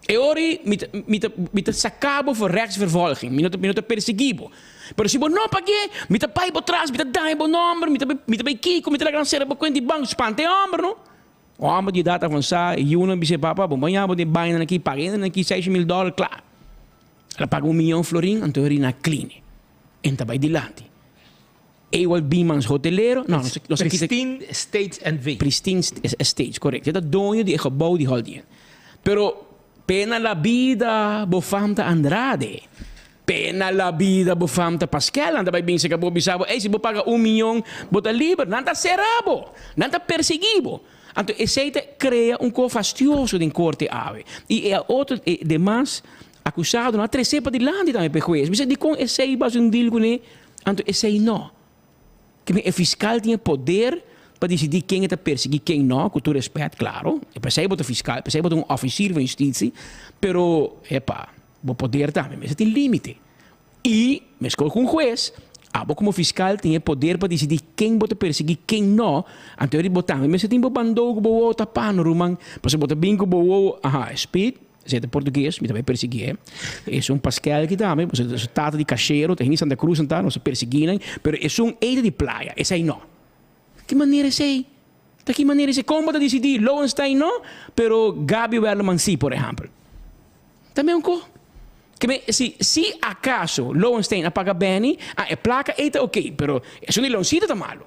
E ora ei mi ta, mi ta, mi ta saka bo for rechtsvervolging, mi no ta, mi no ta persiguí bo. Pero si bo no pag'é, mi ta bai bo tras, mi ta daña bo nòmber, mi ta bai, mi ta bai kiko, mi ta laga nan sera bo kuenta di banko. Spanta e hòmber, no? Un hòmber di edat avansá, e yunan bis'é, Papa, bo baña bo den bañanan aki, paga e hendenan aki seis mil dòler, kla. El a paga un miyon florin, anto e ora ei nan a klini. E ta bai dilanti. Ewald Biemans hotelero, no, nos nos a kita. Pristine Estates NV. Pristine Estates, correcto. E ta doño di e gebouw di Holiday Inn. Pero pena la bida bo fam ta Andrade. Pena la bida bo fam ta Pasquel. Nan ta bai bin cerca bo bisa bo, ey si bo paga un miyon bo ta liber. Nan ta cera bo. Nan ta persigui bo. Anto esei ta krea un ko fastioso den korte awe. I e otro e demas akusadonan a tresé padilanti tambe pa e hues. Bisa dikon esei bas un deal kuné, anto esei no. Kimen e fiskal tin e poder pa disidí ken e ta persiguí ken no, ku tur respèt klaro. E p'esei bo ta fiskal, p'esei bo ta un òfisir van hustisi, pero epa, bo poder tambe mester tin límite. I meskos ku un hues, abo komo fiskal tin e poder pa disidí ken bo ta persiguí, ken no. Anto bo tambe mester tin bo bandou ku bo wowo tapá no ruman, pasobra bo ta bin ku bo wowo, aha, speed. Esei ta portugues, mi ta bai persiguié. Esun Paskel aki tambe, pasobra su tata di kashero, ta hende di Santa Cruz nan ta, nos a persiguí nan, pero esun ei ta di playa, esei no. Ki manera esei? Ta ki manera esei? Kon bo ta disidí? Lowenstein no, pero Gaby Werleman sí, por ehèmpel. Ta meun ko. Ke men, si, si akaso Lowenstein a paga Benny, ah, e plaka ei ta oké, pero esun di Leoncito ta malu.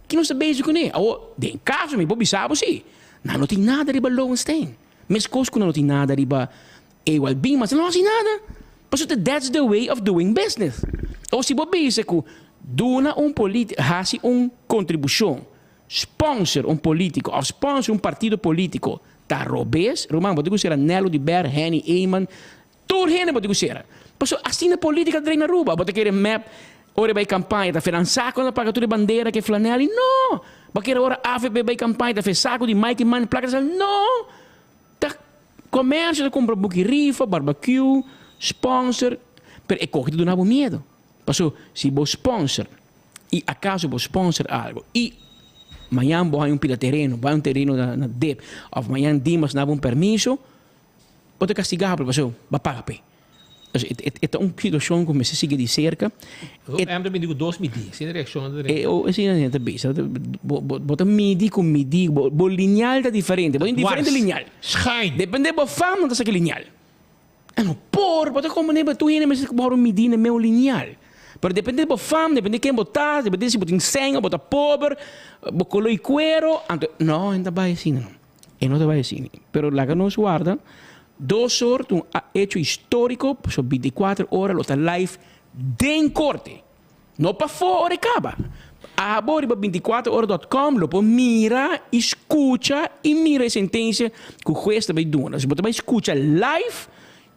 Ki nos ta bezig kuné? Awor, den kaso mi por bisa bo sí, nan no tin nada riba Lowenstein. Meskos ku nan no tin nada riba Ewald Biemans, nan no hasi nada. Pasobra that's the way of doing business. O si bo bisa ku duna un politi, hasi un kontribushon, sponsor un politiko òf sponsor un partido politiko ta robes, ruman bo tin ku sera Nello de Ber, Henny Eman, Tur hende bo tin ku sera. Pasobra asina politica ta drei na Aruba. Bo ta kere mep ora e bai campaña ta fenan saco nan ta paga tur e bandera ku e flanel i no! Bo a kere ora avp bai campaña ta fe saco di Mike Eman placa ta sali no! Ta comercio ta cumpra buki rifa, barbecue, sponsor pero e koki ta duna bo miedo. Pasobra si bo sponsor i acaso bo sponsor algo i mañan bo haña un pida tereno, bo haña un tereno na dip of mañan Dimas na bo un permiso. Bo ta kastigabel pasobra bo a paga p'e. Dus e ta un situashon ku mester sigui di serka. OM ta bini ku dos midí, asina reakshon ta drenta. Asina nan ta bisa. Bo ta midi ku midí, bo lineal ta diferente, bo tin diferente lineal. Schuin. Depende bo fam nan ta saka lineal. E no por, bo ta komponé bo tur hende mester wòrdu midí na meun lineal. Pero depende bo fam, depende ken bo ta, depende si bo tin sèn o bo ta pober, bo koló i kuero, anto no, e no ta bai asina no. E no ta bai asina. Pero laga nos warda dos or ta un hecho historico pasobra binticuater ora lo ta live den corte. No pafó ora e caba. Abo riba binticuater ora dot com lo por mira y scucha y mira e sentencia cu huez ta bai duna. Si bo ta bai scucha live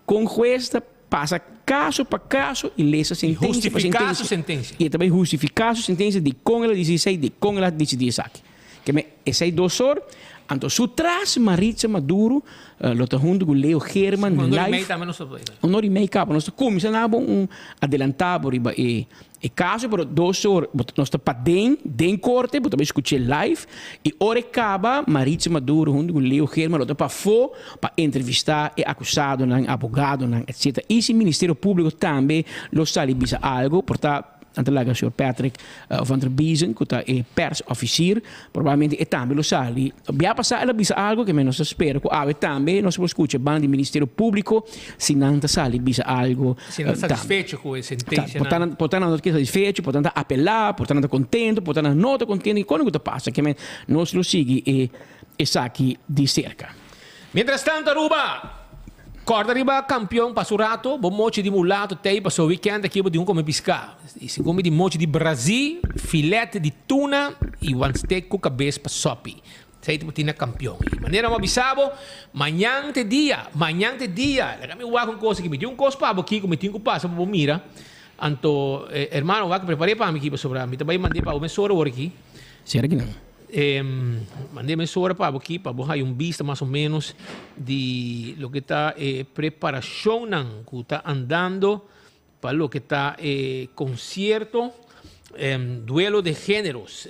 con huez ta pasa caso pa caso y lesa sentencia pa Justifica su sentencia. Y e ta bai hustifica su sentencia dicon el a dicidi esey, dicon el a dicidi esaki. Ke men esei dos or, anto su tras Maritza Maduro lo ta hunto ku Leo Geerman Un hora y live. mei tambe nos ta por Un hora y mei kaba nos ta kuminsá na bo un adelantá bo riba e e kaso pero dos or bo ta nos ta paden den korte bo ta bai skuch'é live i ora e kaba Maritza Maduro hunto ku Leo Geerman lo ta pafó pa entrevistá e akusadonan, abogadonan etcetera i si Ministerio Públiko tambe lo sali bisa algo por ta Nan ta laga señor Patrick van der Biezen ku ta e pers officier, probablemente e tambe lo sali. Bia pasá el a bisa algo ke men nos ta spera ku awe tambe nos por skucha banda di Ministerio Públiko si nan ta sali bisa algo Si nan ta tambe. satisfecho ku e sentensia nan. Por ta nan no ta satisfecho, por ta nan ta apelá, por ta nan ta kontento, por ta nan no ta kontento, kiko ku ta pasa? Ke men nos lo sigui e esaki di serka. Mientras tanto Aruba corda riba campeon pa su rato, bo mochi di mulato tey paso weekend aki bo tin un come pisca. Y segun mi di mochi di Brazi, filet di tuna y wan steak cu cabes pa sopi. Esey ta bo tin na campeon. Y manera bo a bisa bo, mañan t'e dia, mañan t'e dia. Laga mi wak un cos aki, mi tin un cos pa bo aki cu mi tin cu pasa pa bo mira. Anto, hermano wak prepare pa mi aki pasobra mi ta bay mande pa bo mesora awor aki. Sera kinan? Mand'é mesora pa bo aki pa bo haya un bista mas o ménos di loke ta e preparashonnan ku ta andando pa loke ta e konsierto Duelo de Géneros.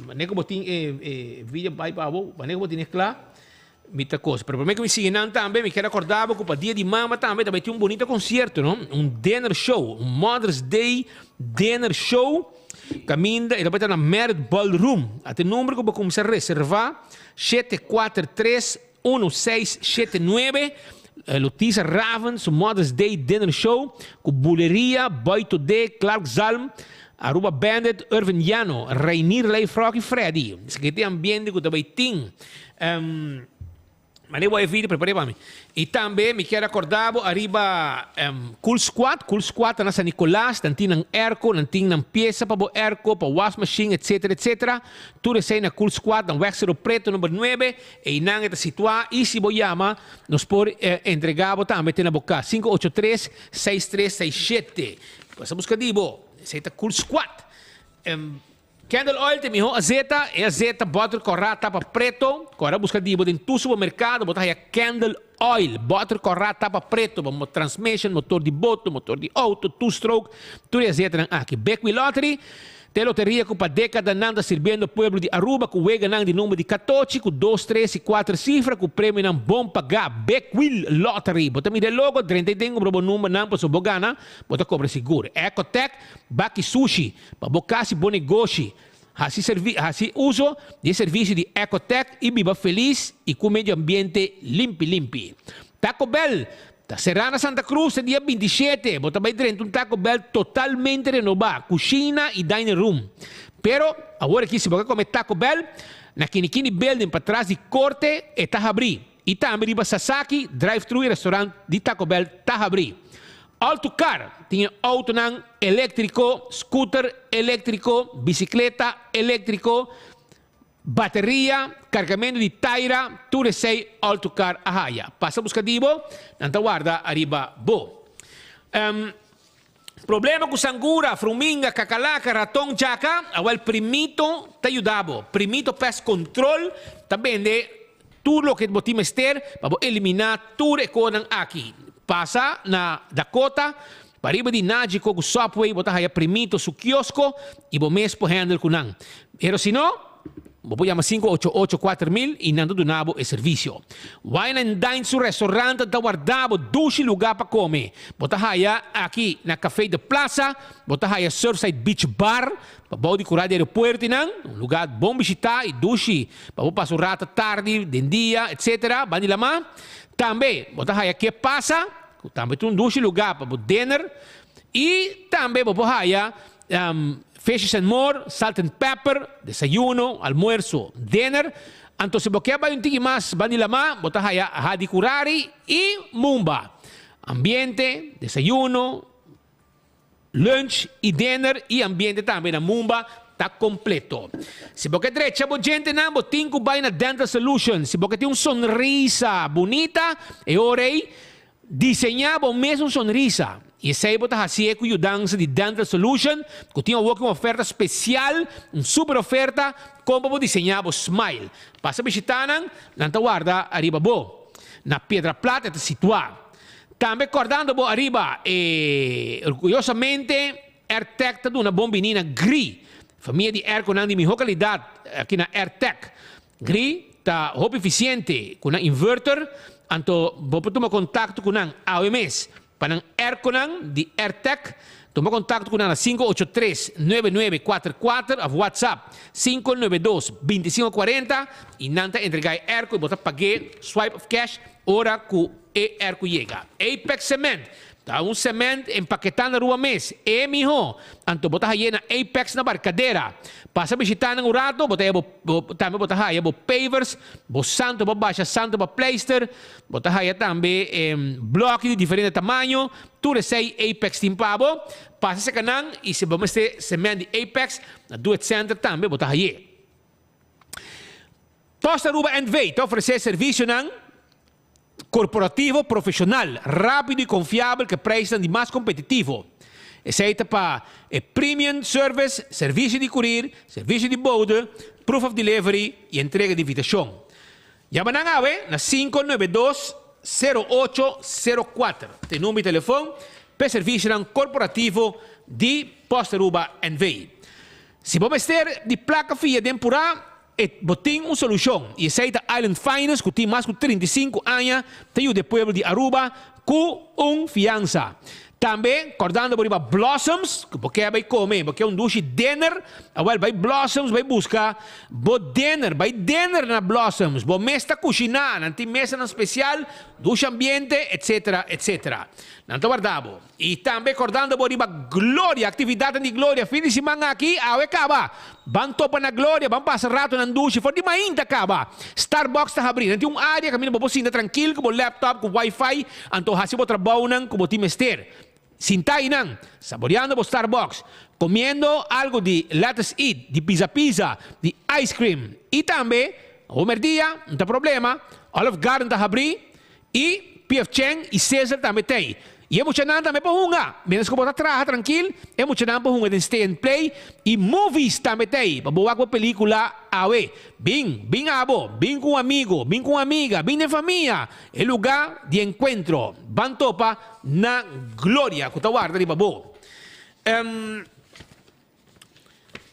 Manera ku bo tin e video bai pa bo, manera ku bo tin e kla mi ta kos. Pero promé ku mi sigui nan tambe mi kier akorda bo ku pa Dia di Mama tambe ta bai tin un bunita konsierto no, un dinner show, un Mother's Day dinner show. Kaminda e ta bai ta na Merit Ballroom. Ata e number ku bo kuminsá reservá, 743 1679. Lotisa Raven su Mother's Day Dinner Show ku Buleria, Boy Todé, Clark Zalm, Aruba Bandit, Irvin Llano, Reinier Leifrock i Freddy. Esaki ta e ambiente ku ta bai tin. Mane bo e video prepare pa mi. Y tambe mi kier acorda bo ariba Cool Squad. Cool Squad ta na San Nicolas. Nan tin nan airco, nan tin nan pieza pa bo airco, pa wash machine, etc. Etc. Tur esey na Cool Squad na Weg Cerro Preto number nuebe. Eynan e ta situa y si bo yama nos por entrega bo tambe te na bo cas. 583 6367. Pasa busca di bo. Esey ta Cool Squad. Candle oil ta e miho azeta, e azeta boter kòrá tapa preto, ku ora buska di bo den tur supermerkado bo ta haya candle oil, boter kòrá tapa preto pa transmission, motor di boto, motor di outo, two stroke, tur e azetanan aki. Bekwee Lottery ta e loteria ku pa dekadanan ta sirbiendo pueblo di Aruba ku weganan di number di katochi ku dos, tres i kuater sifra ku premionan bon pagá. Bekwee Lottery, bo ta mira e logo, drenta i den kumpra bo numbernan pasobra bo gana, bo ta kobra sigur. Ecotec, Baki Sushi. Pa bo kasi bo negoshi, hasi servi hasi uso di e servisio di Ecotec i biba felis i ku medio ambiente limpi limpi. Taco Bell ta será na Santa Cruz te dia 27. Bo ta bai drenta un Taco Bell totalmente renobá, kushina i dining room. Pero, awor aki si bo ke kome Taco Bell, na Kinikini Building patras di Korte e ta habrí. I tambe riba Sasaki, drive-thru i restaurant di Taco Bell ta habrí. Alto Car tin e autonan eléktriko, scooter eléktriko, bisikleta eléktriko, bateria, kargamentu di taira, tur esei Alto Car a haya. Pasa buska di bo, nan ta warda ariba bo. Problema ku sangura, fruminga, kakalaka, raton, djaka, awel Primito ta yuda bo. Primito Pest Control ta bende tur loke bo tin mester pa bo eliminá tur e konan aki. Pasa na Dakota, pariba di Nagico ku Subway bo ta haya Primito su kiosko i bo mes por handle ku nan. Pero si no, Bo por yama 588 4000 i nan ta duna bo e servisio. Wine and Dine su restaurant ta warda bo dushi lugá pa kome. Bo ta haya aki na Café de Plaza, bo ta haya Surfside Beach Bar, pa bou di kurá di aeropuerto i nan, un lugá bon bishitá i dushi pa bo pasa un rato tardi, den dia, etc. Banda di lamá. Tambe bo ta haya Ke Pasa, ku tambe ta un dushi lugá pa bo dinner. I tambe bo por haya Fishes and More, Salt and Pepper, desayuno, almuerzo, dinner. Anto si bo ke bai un tiki mas bandi lamá, bo ta haya Hadi Kurari i Mumba. Ambiente, desayuno, lunch i dinner i ambiente tambe na Mumba ta completo. Si bo ke drecha bo djentenan, bo tin ku bai na Dental Solution. Si bo ke tin un sonrisa bunita, e ora ei Diseñá bo mes un sonrisa, i esei bo ta hasié ku yudansa di Dental Solution, ku tin awor ku un oferta spesial, un super oferta, kon pa bo diseñá bo smile. Pasa bishitá nan, nan ta warda ariba bo. Na Piedra Plat e ta situá. Tambe kòrdando bo ariba e orguyosamente AirTech ta duna bon biní na Gri, famia di airconan di mihó kalidat aki na AirTech. Gri ta hopi eficiente cu nan inverter, anto bo por tuma contacto cu nan awe mes. Pa nan airconan di Airtec, tuma contacto cu nan na 583 9944 of WhatsApp 592 2540 y nan ta entrega e airco y bo ta pag'é swipe of cash ora cu e airco yega. Apex Cement Ta un cement empaketá na rua mes. E miho! Anto bo ta hay'é na Apex na Barcadera. Pasa bishitá nan un rato, bo ta haya bo, tambe bo ta haya bo pavers, bo santo pa basha, santo pa pleister, bo ta haya tambe bloki di diferente tamaño. Tur esei Apex tin pa bo. Pasa serka nan i si bo mester cement di Apex, na Do It Center tambe bo ta hay'é. Post Aruba NV ta ofresé servisionan. Korporativo profeshonal, rápido i konfiabel ku e preisnan di mas kompetitivo. Esei ta pa e Premium Service, servisio di kurir, servisio di bode, proof of delivery i entrega di invitashon. Yama nan awe na 592 0804 ta e number di telefon pa e servisionan korporativo di Post Aruba NV. Si bo mester di plaka fia den purá, E bo tin un solucion y esey ta Island Finance cu tin mas cu 35 aña ta yuda e pueblo di Aruba cu un fiansa. Tambe cordando bo riba Blossoms cu bo ke bay come, bo ke un dushi dinner, awel bay Blossoms bay busca bo dinner, bay dinner na Blossoms, bo mes ta cushina, nan tin mesanan special, dushi ambiente, etc. Etc. Nan ta warda bo. Y tambe cordando bo riba Gloria, actividadnan di Gloria fin di siman aki, awe caba. Ban topa na Gloria, ban pasa rato nan dushi, for di mainta kaba. Starbucks ta habrí, nan tin un área kaminda bo por sinta trankil ku bo laptop ku wifi, anto hasi bo trabounan ku bo tin mester. Sinta einan, saboreando bo Starbucks, komiendo algu di Lettuce Eat, di Pizza Pizza, di ice cream. I tambe, awo merdia, no ta problema, Olive Garden ta habrí i PF Chang i Sizzler tambe t'ei. I e muchanan tambe por hunga. Mientras ku bo ta traha trankil, e muchanan por hunga den Stay and Play i movies tambe t'ei pa bo wak bo pelikula awe. Bin, bin abo, bin ku un amigo, bin ku un amiga, bin den famia. E lugá di enkuentro. Ban topa na gloria ku ta warda riba bo.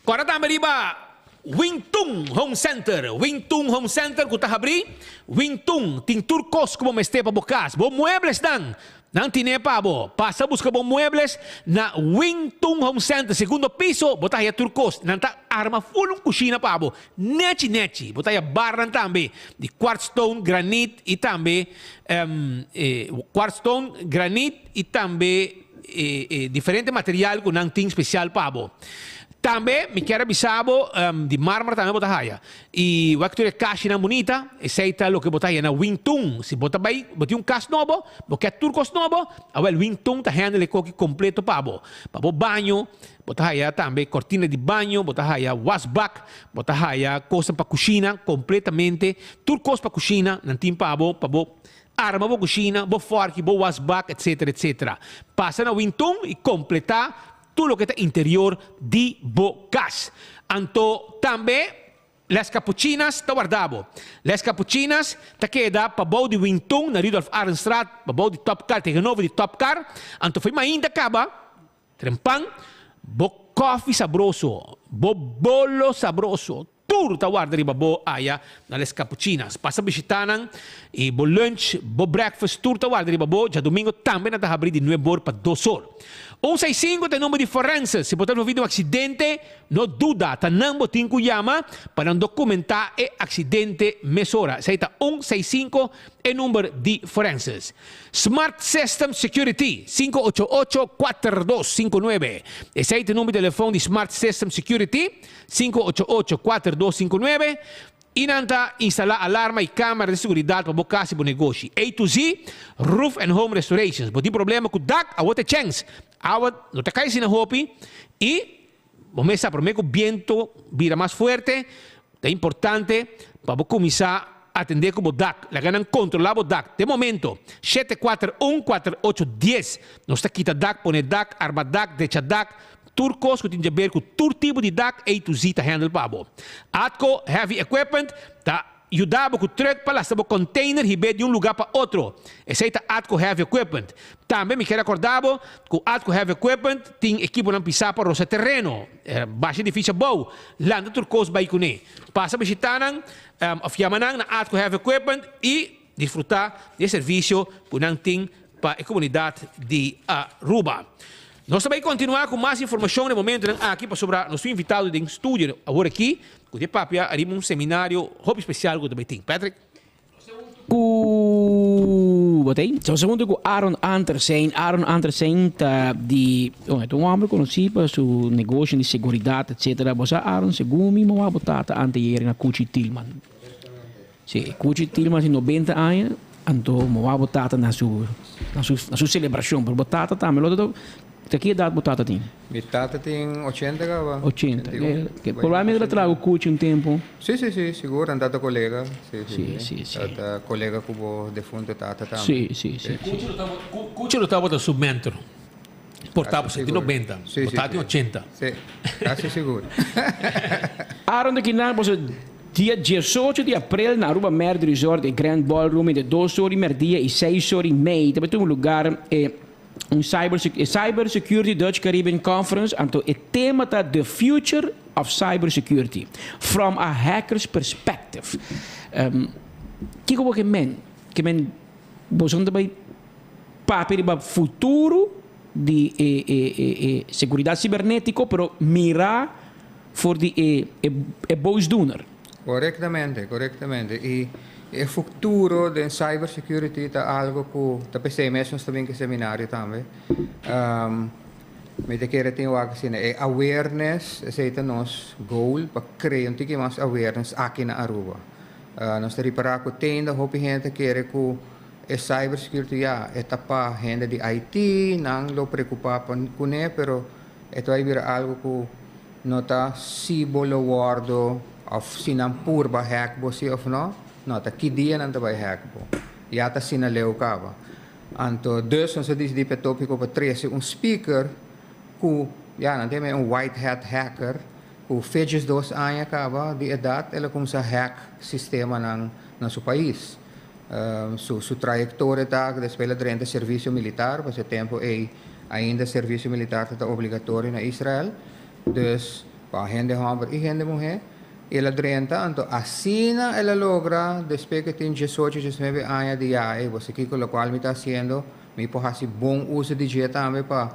Kòrda tambe riba Wing Tun Home Center. Wing Tun Home Center ku ta habrí. Wing Tun tin tur kos ku bo mester pa bo kas. Bo mueblesnan, nan tine pa bo. Pasa buska bo muebles na Wing Tun Home Center, segundo piso, bo ta haya tur kos. Nan ta arma ful un kushina pa bo. Nechi nechi. Bo ta haya barnan tambe di quartz stone, granit i tambe quartz stone, granit i tambe e diferente material ku nan tin spesial pa bo. Tambe mi kier a bisa bo di marmer tambe bo ta haya. I wak tur e kashinan bunita, esei ta loke bo ta haya na Wing Tun. Si bo ta bai, bo tin un kas nobo, bo kier tur kos nobo, awel Wing Tun ta handle e koki kompleto pa bo. Pa bo baño, bo ta haya tambe kortina di baño, bo ta haya wasbak, bo ta haya kosnan pa kushina kompletamente. Tur kos pa kushina nan tin pa bo, pa bo Arma bo kushina, bo fòrki, bo wasbak, etc. Etc. Pasa na Wintun i kompletá tur loke ta interior di bo kas. Anto tambe Les Capuchinas ta warda bo. Les Capuchinas ta keda pabou di Wintun na Rudolf Arendstraat, pabou di Top Car, tegenover di Top Car. Anto fo'i mainta kaba trempan bo kòfi sabroso, bo bolo sabroso, Tur ta warda riba bo aya na Les Capuchinas. Pasa bishita nan y bo lunch, bo breakfast tur ta warda riba bo. Djadomingo tambe nan ta habri di nuebe or pa dos or. Un seis sinku ta e number di forenses. Si bo ta envolvi den un accidente, no duda, ta nan bo tin cu yama pa nan documenta e accidente mesora. Esey ta un seis sinku e number di forenses. Smart System Security, sinku ocho ocho, kuater dos sinku nuebe. Esey ta e number di telefon di Smart System Security. Sinku ocho ocho, kuater dos sinku nuebe, i nan ta instalá alarma i kámara di seguridat pa bo kas i bo negoshi. A to Z, Roof and Home Restorations. Bo tin problema ku dak? Awor ta e chèns. Awa no ta kai asina hopi i bo mes sa promé ku bientu bira mas fuerte ta importante pa bo kuminsá atendé ku bo dak. Laga nan kontrolá bo dak. Te momento, shete kuater un, kuater ocho dies, nos ta kita dak, pone dak, arma dak, drecha dak, Tur kos ku tin djaber ku tur tipo di dak A to Z ta handle pa bo. Atco Heavy Equipment ta yuda bo ku truck pa lasta bo container hib'é di un luga pa otro. Esei ta Atco Heavy Equipment. Tambe mi kier akorda bo ku Atco Heavy Equipment tin ekiponan pisá pa rosa tereno, basha edifisio abou, lanta tur kos bai kuné. Pasa bishita nan òf yama nan na Atco Heavy Equipment i disfrutá di e servisio ku nan tin pa e komunidat di Aruba. Nos ta bai kontinuá ku mas informashon na e momentunan aki pasobra nos tin invitado den studio awor aki ku ta papia ariba un seminario hopi spesial ku ta bai tin. Patrick. Ku bo ta ei? Nos ta huntu ku Aaron Antersen. Aaron Antersen ta di, bueno, ta un homber konosí pa su negoshi di seguridat etcetera. Bo sa Aaron, segun mi mama bo tata anteayer na Cuchi Tilman. Sí, Cuchi Tilman tin 90 aña, anto moa bo tata na su na su na su celebracion, pero bo tata tambe lo ta ta ki edad bo tata tin? Mi tata tin 80 caba. 80. Ke probablemente lo traha cu Cuchi un tempo. Sí, sí, sí, sigur, nan tata colega. Sí, sí, sí. Sí, sí. Tata colega cu bo defunto tata tambe. Sí, sí, sí. Cuchi lo tabata su mentor. Por ta bo tin 90, bo ta tin 80. Sí, casi sigur. Aaron de Kinan boso dia 18 di april na Aruba Marriott Resort e Grand Ballroom entre dos or di merdia y seis or y mei ta bay tuma lugar e un cyber e Cyber Security Dutch Caribbean Conference anto e tema ta The Future of Cyber Security from a Hacker's Perspective. Kiko bo ke men? Ke men boso ta bay Papia riba futuro di e e e e seguridad cibernetico pero mira for di e e e boosdoener. Corectamente, corectamente. Y e futuro den cyber security ta algo cu ta pesey mes nos ta bin cu e seminario tambe. Mi ta kere tin wak asina e awareness, esei ta nos goal pa crea un tiki mas awareness aki na Aruba. Nos ta ripara cu te ainda hopi hende ta kere cu e cyber security ya e ta pa hende di IT, nan lo preocupa pa cune, pero e ta bay bira algo cu no ta si bo lo wordo of si nan purba hack bo si of no, no ta ki dia nan ta bay hack bo. Ya ta asina leu caba. Anto dus nos a disidí pa e tópiko pa trese un speaker ku, ya, nan ta yama e un white hat hacker, ku feches dos aña kaba di edat el a kumsa hack sistemanan na su pais. Su su trayektoria ta ku despues el a drenta servisio militar, pasobra e tempu ei ainda servisio militar ta ta obligatorio na Israel, dus pa hende hòmber i hende muhé. El a drenta, anto asina el a logra, despues cu e tin diesocho, diesnuebe aña di ya, ey, bo sa kico locual mi ta haciendo, mi por haci bon uso di dje tambe pa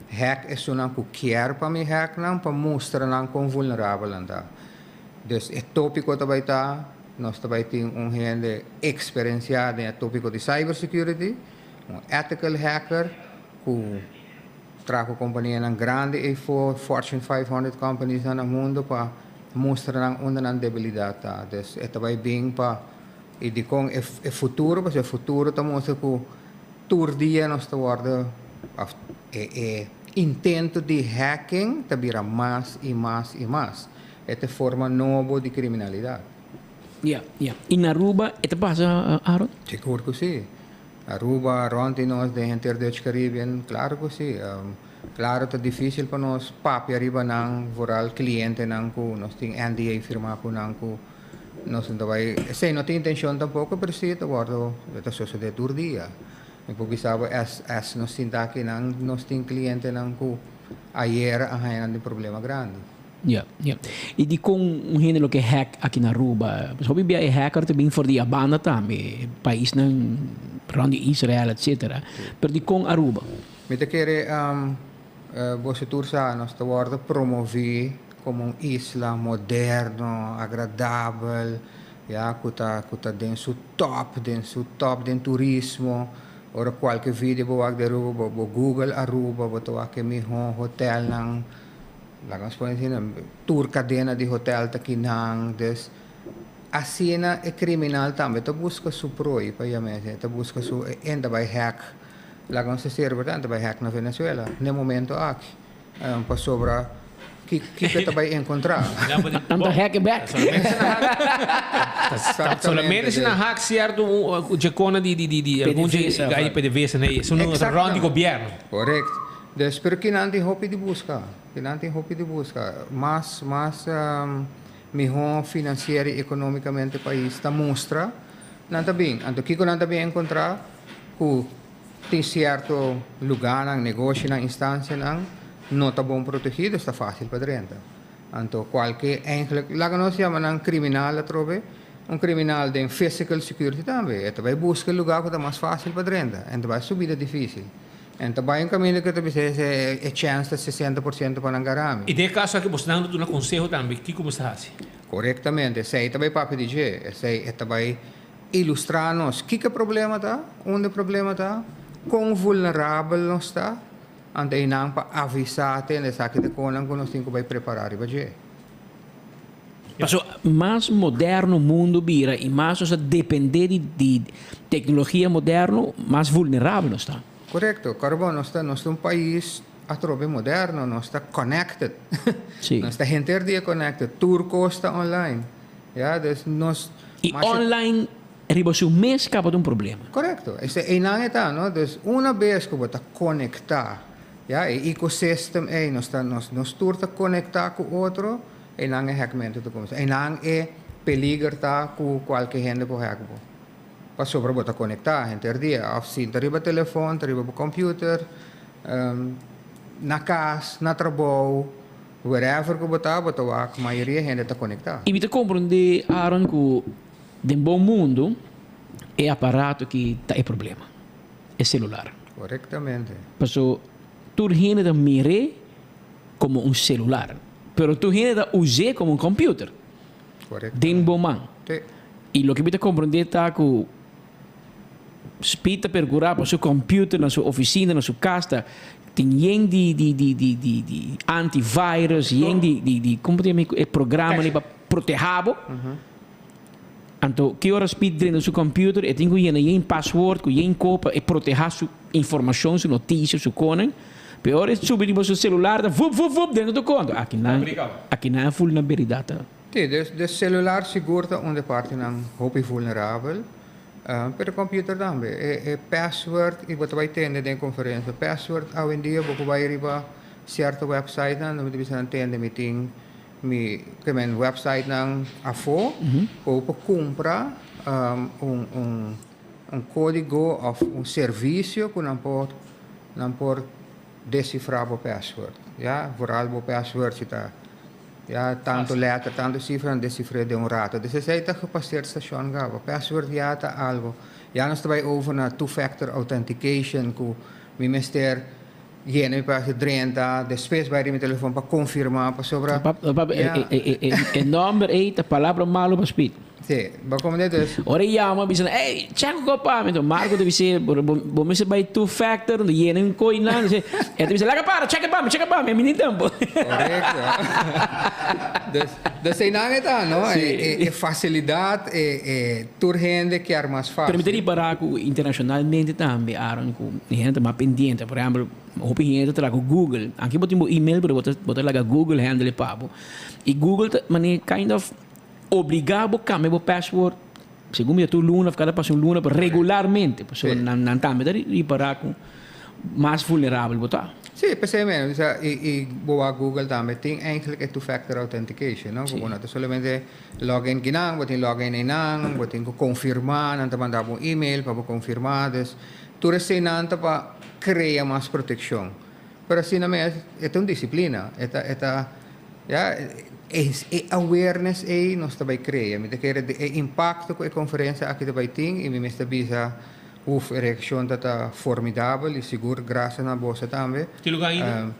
hack esunnan cu kier pa mi hack nan, pa mustra nan con vulnerabel nan ta. Dus e topico ta bay ta, nos ta bay tin un hende experencia den e topico di cyber security, un ethical hacker cu Traha ku kompanianan grandi eifo, Fortune 500 companiesnan na mundu pa mustra nan unda nan debilidat ta. Dus e ta bai bin pa i dikon e e futuro, pasobra e futuro ta mustra ku tur dia nos ta wòrdu òf e e intento di hacking ta bira mas i mas i mas. E ta e forma nobo di kriminalidat. Ya, ya. I na Aruba e ta pasa, Aaron? Sigur ku si. Aruba, rond di nos den henter Dutch Caribbean, claro cu si. Claro ta dificil pa nos papia riba nan, vooral clientenan cu nos tin NDA firma cu nan cu nos no ta bay, esey no tin intencion tampoco, pero si ta wordo, ta sucede tur dia. Mi por bisa bo es es nos sinta akinan, nos tin clientenan cu ayer a haya nan den problema grandi. Ya, ya. I dikon un hende lo ke hack aki na Aruba? Pasobra hopi bia e hacker ta bin for di a banda tambe, paisnan rond di Israel etcetera. Pero dikon Aruba? Mi ta kere boso tur sa nos ta wòrdu promoví komo un isla moderno, agradabel, ya, ku ta ku ta den su top, den su top den turismo. Ora kualke video bo wak di Aruba, bo bo google Aruba, bo ta wak e mihó hotelnan. Laga nos pone asina, tur kadena di hotel ta kinan, dus asina e kriminal tambe ta buska su prooi pa yam'e asina, ta buska su, e ta bai hack, laga nos ta ser berdad, ta bai hack na Venezuela n'e momento aki, pasobra kiko e ta bai enkontrá? Nan ta hack e bek. Solamente si nan hack sierto djekona di di algun dje PDVSA, esun rond di gobierno. Correct. Dus, pero kinan tin hopi di buska. Kinan tin hopi di buska. Mas, mas mihó finansier i ekonómikamente pais ta mustra, nan ta bin. Anto kiko nan ta bin enkontrá? Ku tin sierto lugánan, negoshinan, instansianan no ta bon protegí, dus ta fásil pa drenta. Anto kualke eigentlik, laga nos yama nan kriminal atrobe, un kriminal den physical security tambe, e ta bai buska e lugá ku ta mas fásil pa drenta en ta bai su bida difísil. En ta bai un kaminda ku ta bisa e e chèns ta 60% pa nan gara mi. I den e kaso aki bosnan lo duna konseho tambe kiko mester hasi. Korektamente, esei ta bai papia di dje, esei e ta bai ilustrá nos kiko e problema ta, unda e problema ta, kon vulnerabel nos ta, anto einan pa avisá tende esaki ta konan ku nos tin ku bai prepará riba dje. Pasobra mas moderno mundo bira i mas nos ta dependé di di tecnologia moderno, mas vulnerabel nos ta. Korekto. Kòrda nos ta nos ta un pais atrobe moderno, nos ta connected. Sí. Nos ta henter dia connected, tur kos ta online. Ya, dus nos. I online riba su mes kaba ta un problema. Korekto. Esei einan e ta, no? Dus una bes ku bo ta konektá, ya, e ecosystem ei, nos ta nos nos tur ta konektá ku otro, Einan e hackmentu ta kuminsá. Einan e peliger ta ku kualke hende por hack bo. Pasobra bo ta konektá henter dia. Òf si ta riba telefòn, ta riba bo kòmpiuter, na kas, na trabou, wherever ku bo ta, bo ta wak mayoria hende ta konektá. I mi ta komprondé, Aaron, ku den bo mundu e aparato aki ta e problema, e selular. Korektamente. Paso tur hende ta mir'é komo un selular, pero tur hende ta us'é komo un kòmpiuter Korekto. den bo man. Sí. I loke mi ta komprondé ta ku Speed ta percura pa su computer na su oficina, na su cas ta tin yen di di di di di di antivirus, yen di di di como ta yama e programa ni pa proteha bo. Anto ki ora Speed drenta su computer e tin cu yena yen password cu yen co pa e proteha su informacion, su noticia, su conan. Pero ora e subi riba su celular ta vup vup vup drenta tur conto. Aki nan aki nan a vulnerabilidad ta. Sí, dus de celular sigur ta un de partinan hopi vulnerabel. Pero computer tambe. E password y bo ta bay tende den conferencia. Password awendia bo por bay riba cierto websitenan donde bo ta bisa nan tende mi tin mi ke men websitenan afo ku bo por kumpra un un un kódigo òf un servisio ku nan por nan por desifrá bo password ya vooral bo password si ta ya tantu lèter tantu sifra nan desifr'é den un rato dus esei ta gepaseerd stashon kaba password ya ta algu ya nos ta bai over na two factor authentication ku mi mester Yena mi pa drenta, despues bai riba mi telefon pa konfirmá pasobra. Papa, e nòmber ei ta palabra malu pa Speed. Sí, bo komende dus. Ora e yama bisa nan, ey, chèk ku pa mi. Enton Marco ta bis'é, bo mester bai two factor, no yena un koi nan. E ta bisa, laga para, chèk e pa mi, chèk e pa mi, mi tin tempu. Korekto. Dus, dus einan e ta, no? E fasilidat, e Tur hende kier mas Pero mi ta fácil. ripará ku internashonalmente tambe, Aaron, ku e hende ta mas pendiente. Por ehèmpel, hopi hende ta traha ku Google. Anke bo tin bo email, pero bo ta bo ta laga Google handle e pa bo. I Google ta manera kind of obligá bo kambia bo password segun mi ta tur luna òf kada pas un luna, pero regularmente. Pasobra nan nan tambe ta ripará ku mas vulnerabel bo ta. Sí, p'esei mes, o sea, i i bo wak Google tambe tin eigenlijk e two factor authentication, no? Ku bo no ta solamente Login kinan, bo tin login einan, bo tin ku konfirmá, nan ta manda bo un email pa bo konfirmá. Dus tur eseinan ta pa krea mas protekshon. Pero asina mes e ta un disiplina, e ta e ta ya e e awareness ei nos ta bai krea. Mi ta kere di e impakto ku e konferensia aki ta bai tin i mi mester bisa uf e reakshon ta ta formidabel i sigur grasia na boso tambe. Tin lugá ainda?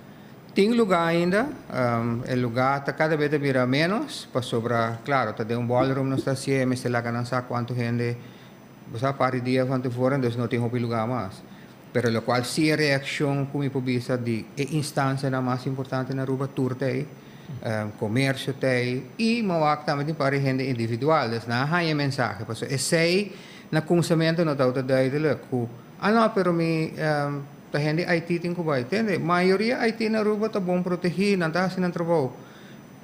Tin lugá ainda, e lugá ta kada bes ta bira ménos, pasobra klaro ta den un ballroom nos ta hasié, mester laga nan sa kuantu hende, bo sa par di dia van tevoren, dus no tin hopi lugá mas. Pero lokual si e reakshon ku mi por bisa di e instansianan mas importante na Aruba tur ta ei, komersio ta ei i mawak tambe tin par di hende individual, dus nan a haña e mensahe, pasobra esei na kuminsamentu no tabata duidelik ku, ah no pero mi. Ta hende IT tin ku bai. Tende, mayoria IT na Aruba ta bon protegí, nan ta hasi nan trabou.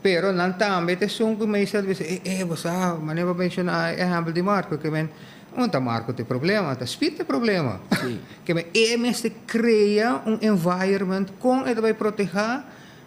Pero nan tambe ta esun ku meestal ta bisa, e, e, bo sa, manera bo menshoná e ehèmpel di Marco, ke men, un ta Marco ta e problema, ta Speed ta e problema. Ke men, e mester krea un environment kon e ta bai protehá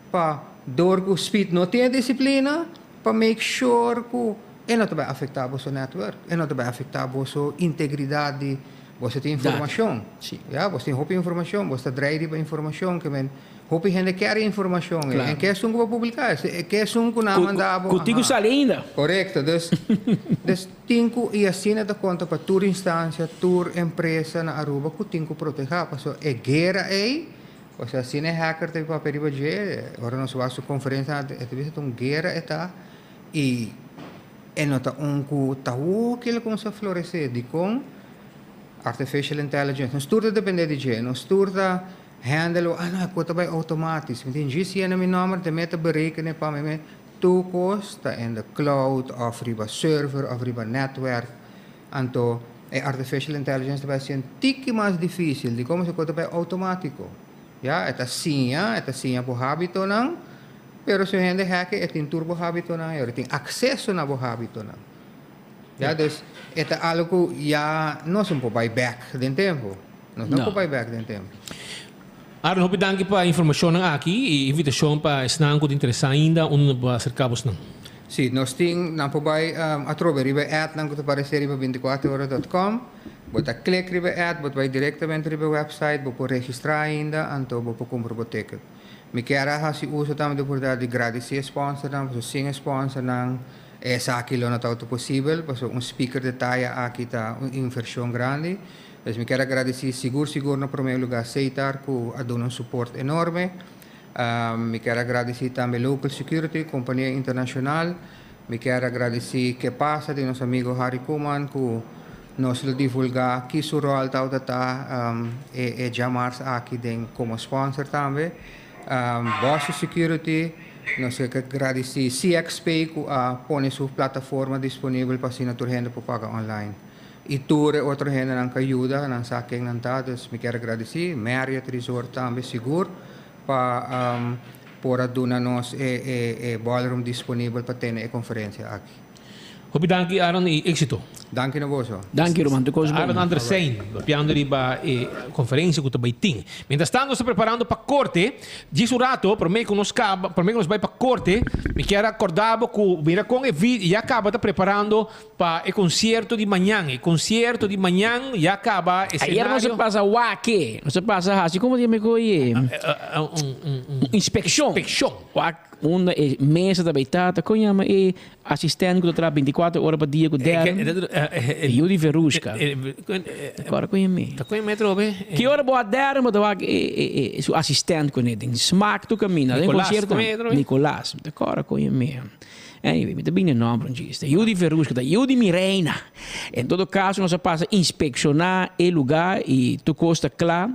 pa dor ku Speed no tin e disiplina, pa make sure ku e no ta bai afektá boso network, e no ta bai afektá boso integridat di Boso tin informacion. Ya, boso tin hopi informacion, boso ta draai riba informacion, ke men hopi hende kier e informacion ei. En ke esun ku bo publica, e ke esun ku nan a manda bo. Ku tin ku sali ainda. Korekto, dus, dus tin ku, i asina ta konta pa tur instancia, tur empresa na Aruba ku tin ku proteha, pasobra e guera ei, osea asina e hacker ta papia riba dje, ora nos wak su conferencia e ta bisa ta un guera e ta, i E no ta un ku ta woki el kumsa floresé. Dikon? Artificial intelligence. Nos tur ta dependé di dje. Nos tur ta handle, ah no, e kos ta bai outomátis. Mi tin GCN na mi nòmber, ta mete berekenen pa mi. Mi tur kos ta in the cloud òf riba server òf riba nètwèrk. Anto e artificial intelligence ta bai hasi un tiki mas difísil. Dikon? Pasobra e kos ta bai outomátiko. Ya, e ta siña, e ta siña bo hábitonan. Pero si un hende hacke e tin tur bo habitonan y ora tin acceso na bo habitonan. Ya, dus e ta algo cu ya nos no por bay back den tempo. Nos no por bay back den tempo. Aaron, hopi danki pa e informacionnan aki y invitacion pa esnan cu ta interesa ainda unda nan por acerca bosnan. Si, nos tin, nan por bay atrobe riba e ad nan cu ta parece riba binticuater ora dot com. Bo ta click riba e ad, bo ta bay directamente riba e website, bo por registra ainda, anto bo por cumpra bo ticket. Mi kier a hasi uso tambe di oportunidat di gradisí e sponsornan, pasobra sin e sponsornan esaki lo no tabata posibel, pasobra un speaker di taya aki ta un invershon grandi. Dus mi kier a gradisí sigur sigur na promé lugá Seitar ku a duna un suport enorme. Mi kier a gradisí tambe Local Security, kompania internashonal. Mi kier a gradisí Ke Pasa di nos amigo Harry Koeman ku. Nos lo divulgá ki su ròl tabata ta e e djamars aki den komo sponsor tambe. Bossy Security, nos ke gradisí CXP ku a pone su plataforma disponibel pa asina tur hende por paga online. I tur e otro hendenan ku a yuda, nan sa ken nan ta, dus mi kier a gradisí. Marriott Resort tambe sigur pa por a duna nos e e e ballroom disponibel pa tene e konferensia aki. Hopi danki Aaron y exito. Danki na boso. Danki ruman, tur kos bon. Aaron Andersen papiando riba e conferencia cu ta bay tin. Mientras tanto nos ta preparando pa corte. Djis un rato prome cu nos caba, prome cu nos bay pa corte, mi kier a corda bo cu mira con e vi ya caba ta preparando pa e concierto di mañan. E concierto di mañan ya caba e Ayer nos a pasa wak-e, nos a pasa haci, como ta yama e coye? Un inspeccion. Inspeccion. Wak unda e mesa ta bay ta, ta con yama e Asistent ku ta traha bintikuater ora pa dia ku Darren, e yu di Verushka. Kòrda ku e mi. Ta ku e mi atrobe. Ki ora bo a Darren bo ta wak e su asistent kuné den smak tur kaminda. Nicolas ku mi atrobe. Nicolas. Mi ta kòrda ku e mi. Anyway, mi ta bini e nòmber un chiste. Yu di Verushka ta yu di mi reina. En todo kaso nos a pasa inspekshoná e lugá i tur kos ta kla.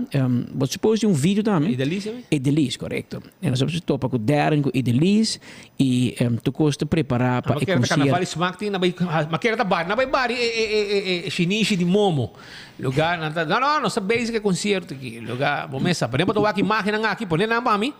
Bo suppose tin un video tambe. Ideliz tambe? Ideliz, korekto. E nos a topa ku Darren ku Ideliz i tur kos ta prepará pa e konsierto. Karnaval i smak tin na bai ma kere ta bari na bai bari e shinishi di Momo lugar nan ta no no nos ta bezig ku e konsierto aki lugar bo mes sa pone bo ta wak imagennan aki pone nan pa mi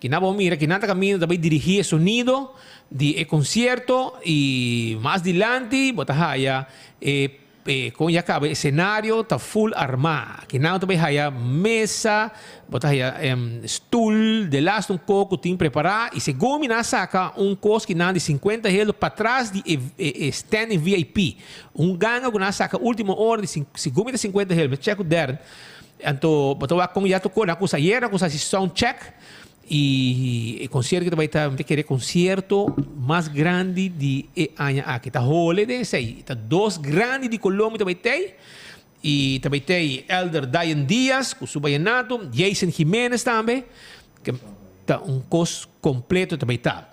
kinan bo mira kinan ta kaminda ta bai dirigí e sonido di e konsierto i mas dilanti bo ta haya e E kon ya kaba e senario ta full armá. Kinan bo ta bai haya mesa, bo ta haya stul, delaste un kos ku tin prepará i segun mi nan a saka un kos kinan di sinkuenta helo patras di e e standing VIP. Un ganga ku nan a saka ultimo ora di segun mi ta sinkuenta helo. Mi a chèk ku Darren. Anto bo ta wak kon ya tokó nan a kusa ayera nan a kusa hasi sound check. I e konsierto ki ta bai ta, mi ta kere e konsierto mas grandi di e aña aki. Ta hole den esei. Ta dos grandi di Colombia ta bai tei. I ta bai tei Elder Dayan Diaz ku su bayenato, Jason Jimenez tambe. Ke ta un kos kompleto ta bai ta.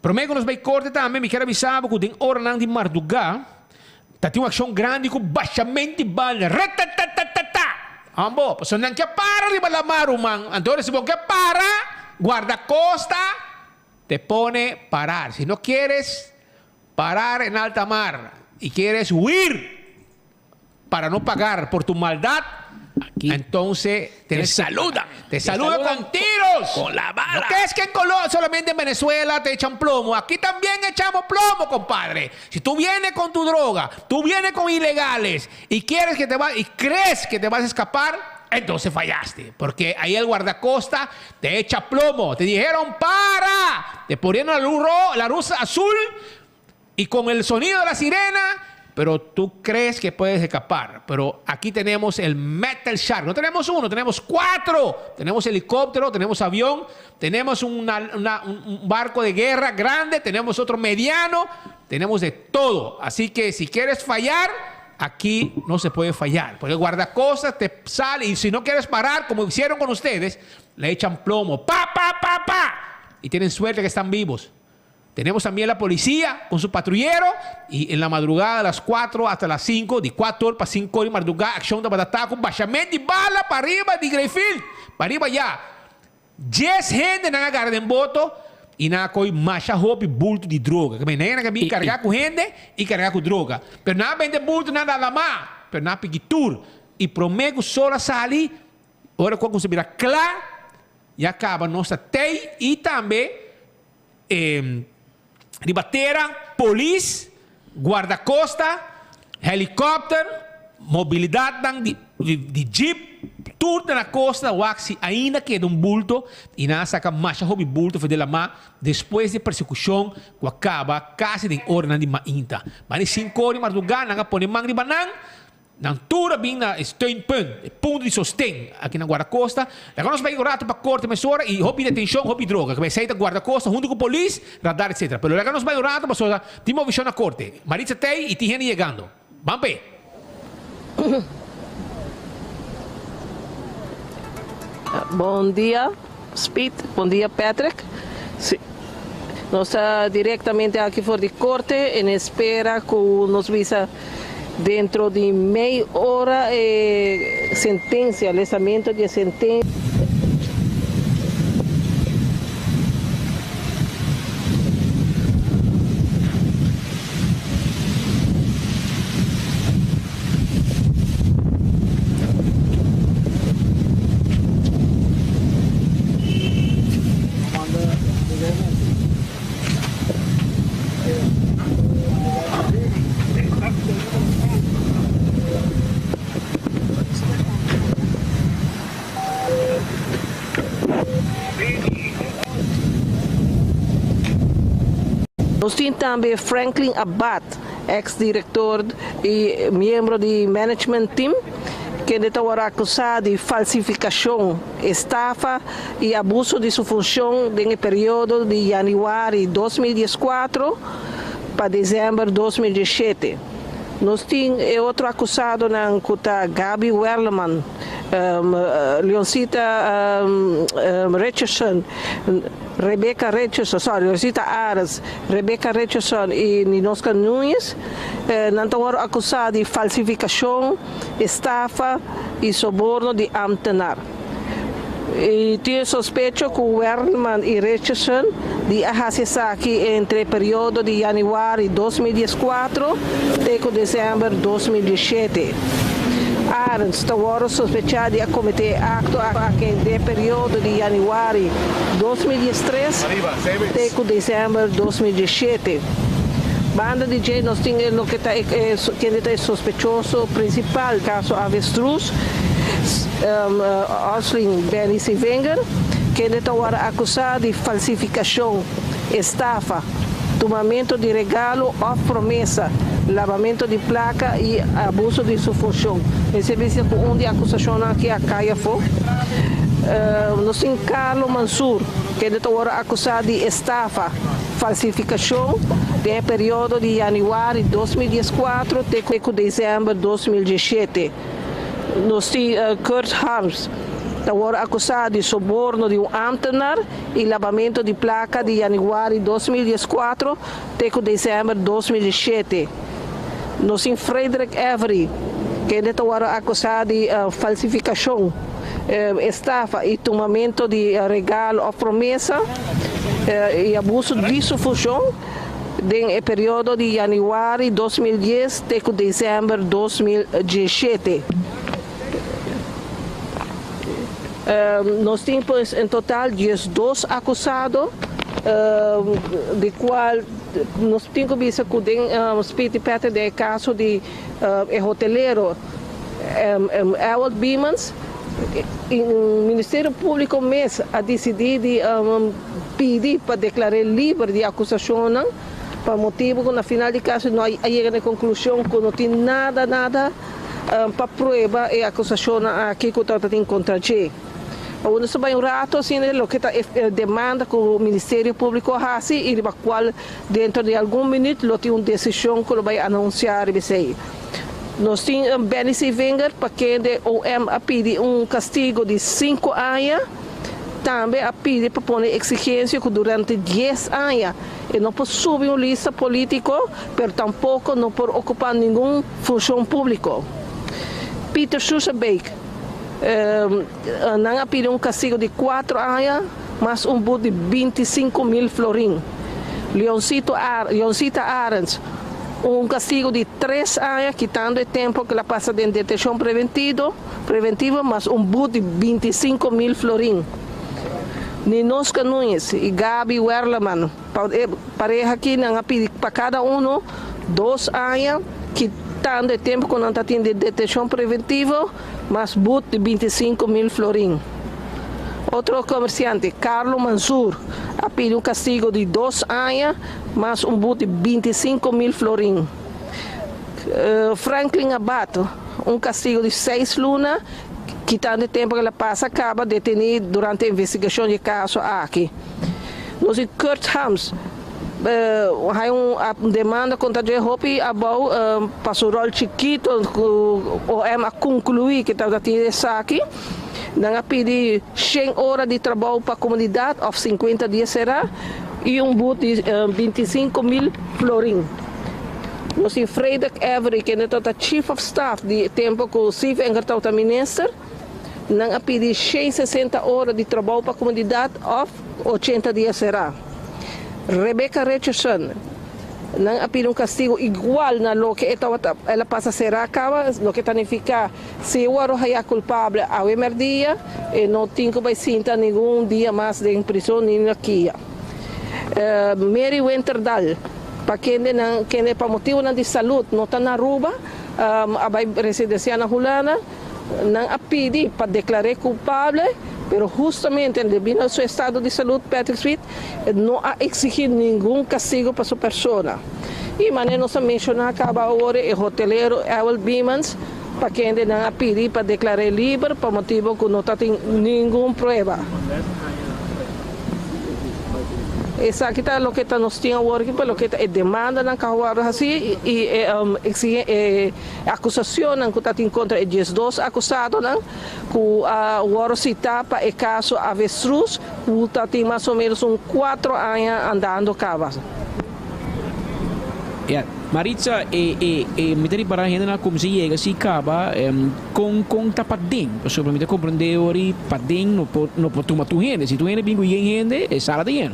Promé ku nos bai korte tambe mi kier a bisa bo ku den oranan di mardugá ta tin un akshon grandi ku bashamenti bala. Ratatatata! Ambo, pasobra nan ke para riba lamar, ruman. Anto ora si bo ke para, guardacosta te pone parar. Si no quieres parar en alta mar y quieres huir para no pagar por tu maldad, Aquí entonces te saludan. Te saludan con tiros. Con la bala. No crees que en Colombia, solamente en Venezuela te echan plomo. Aquí también echamos plomo, compadre. Si tú vienes con tu droga, tú vienes con ilegales y quieres que te va, y crees que te vas a escapar, entonces fallaste. Porque ahí el guardacosta te echa plomo. Te dijeron, para. Te ponieron la luz, ro- la luz azul y con el sonido de la sirena, pero tú crees que puedes escapar. Pero aquí tenemos el Metal Shark. No tenemos uno, tenemos cuatro. Tenemos helicóptero, tenemos avión, tenemos una, una, un barco de guerra grande, tenemos otro mediano, tenemos de todo. Así que si quieres fallar, aquí no se puede fallar. Porque el guardacostas te sale y si no quieres parar, como hicieron con ustedes, le echan plomo. ¡Pa, pa, pa, pa! Y tienen suerte que están vivos. Tenemos también la policía con su patrullero y en la madrugada a las 4 hasta las 5, di 4 pa 5 di madrugada, accion tabata ta cu bashamento di bala pa riba di Greyfield, pa riba ya. Dies hende nan a gara den boto y nan a coy masha hopi bulto di droga. Ke men nan a bin carga cu hende y carga cu droga. Pero nan a bende bulto nan na lama, pero nan a piki tur. Y prome cu sol a sali, ora cu a cuminsa bira cla, ya caba nos ta tey y tambe E riba tera, polis, guardacosta, helicopter, mobilidadnan di di jeep, tur ta na costa wak si ainda keda un bulto y nan a saca masha hopi bulto for di lama despues di e persecucion cu a caba casi den oranan di mainta. Mani cinco ora di marduga nan a pone man riba nan. Nan tur a bin na e steunpunt, e punto di sosten, aki na Guardacosta. Laga nos bai un rato pa korte mesora i hopi detenshon, hopi droga. Kaba esei ta Guardacosta huntu ku polis, radar etcetera. Pero laga nos bai un rato pasobra tin movishon na korte. Maritza tei i tin hende yegando. Ban p'e. Bon dia Speed, bon dia Patrick. Si, nos ta directamente aki for di corte en espera cu nos bisa. Dentro di mei ora e sentencia, lesamento di e sentencia. Nos tin tambe Franklin Abad, ex director y miembro di management team, kende ta worde acusa di falsificacion, estafa y abuso di su funcion den e periodo di januari 2014 pa december 2017. Nos tin e otro acusadonan cu ta Gaby Werleman, Leoncita Richardson, Rebecca Richardson, sorry, Leoncita Arends, Rebecca Richardson y Ninoska Nuñez. Nan ta worde acusa di falsificacion, estafa y soborno di ambtenaar. Y tin sospecho cu Werleman y Richardson di a haci esaki entre periodo di januari 2014 te cu december 2017. Arends ta wordo sospecha di a comete acto aki den periodo di januari 2013 te cu december 2017. Banda di dje nos tin loke ta kende ta e sospechoso principal caso Avestruz, Oslin Benny Sevinger, kende ta wordo acusa di falsificacion, estafa, tumamento di regalo of promesa, labamento di placa y abuso di su funcion. Mester bisa cu un di acusacionnan aki a cay afo. Nos tin Carlo Mansur, kende ta wordo acusa di estafa, falsificacion den e periodo di januari 2014 te cu december 2017. Nos tin Kurt Harms, ta wordo acusa di soborno di un ambtenaar y labamento di placa di januari 2014 te cu december 2017. Nos tin Frederick Avery, kende ta wordo acusa di falsificacion, estafa y tumamento di regalo of promesa y abuso di su funcion den e periodo di januari 2010 te cu december 2017. Nos tin pues en total 12 acusado, di cual nos tin cu bisa cu den Speedy Patrick den e caso di e hotelero Ewald Biemans, Ministerio Publico mes a dicidi di pidi pa declara liber di acusacionnan, pa motibo cu na final di caso no a yega na e conclusion cu no tin nada nada pa prueba e acusacionnan aki cu ta tin contra dje. Awor nos ta bay un rato asina loke ta e demanda cu Ministerio Publico a haci y riba cual dentro di algun minuut lo tin un decision cu lo bay anuncia riba esey. Nos tin Benny Sevinger pa kende OM a pidi un castigo di 5 aña. Tambe a pidi pa pone exigencia cu durante 10 aña e no por subi un lista politico, pero tampoco no por ocupa ningun funcion publico. Peter Susabeek, nan a pidi un castigo di 4 aña mas un boete di 25 mil florin. Leoncita Arends, un castigo di 3 aña, quitando e tempo cu el a pasa den detencion preventiva, mas un boete di 25 mil florin. Ninoska Núñez y Gaby Werleman, pareha aki nan a pidi pa cada uno 2 aña, quitando e tempo cu nan ta tin di detencion preventiva, mas boete di 25 mil florin. Otro comerciante, Carlo Mansur, a pidi un castigo di 2 aña, mas un boete di 25 mil florin. Franklin Abad, un castigo di 6 luna, quitando e tempo cu el a pasa caba deteni durante e investigacion di caso aki. Nos tin Kurt Hams, hay un demanda contra dje hopi abou pa su rol chikito cu OM a conclui cu tabata tin esaki. Nan a pidi 100 ora di trabou pa comunidad of 50 dia será y un boete di 25 mil florin. Nos tin Frederick Every kende tabata Chief of Staff di e tempo ku Steve Enger tabata minister. Nan a pidi 160 ora di trabou pa komunidat òf 80 dia será. Rebecca Richardson, nan a pidi un kastigu igual na loke e tabata el a pasa será kaba, loke ta nifiká si e wòrdu hayá kulpabel awe mèrdia, e no tin ku bai sinta ningun dia mas den prison ni na kia. Mary Winterdal, pa kende nan kende pa motibunan di salud no ta na Aruba, a bai residensiá na Hulanda. Nan a pidi pa deklar'é kulpable, pero hustamente debí na su estado di salud Patrick Smith no a eksigí ningun kastigu pa su persona. I manera nos a menshoná kaba awor e hotelero Ewald Biemans pa kende nan a pidi pa deklar'é liber pa motibu ku no ta tin ningun prueba. Esaki ta loke ta nos tin awor aki pa loke ta e demandanan ku a wòrdu hasí i e eksigen e Acusacionnan cu ta tin contra e 12 acusadonan cu a worde cita pa e caso Avestruz cu ta tin mas o menos un cuatro aña andando caba. Ya, Maritza, e, e, e, mi ta ripara hendenan a cuminsa yega si caba, con, con ta paden? Pasobra mi ta comprende ori paden no por, no por tuma tur hende. Si tur hende bin cu yen hende, e sala ta yen.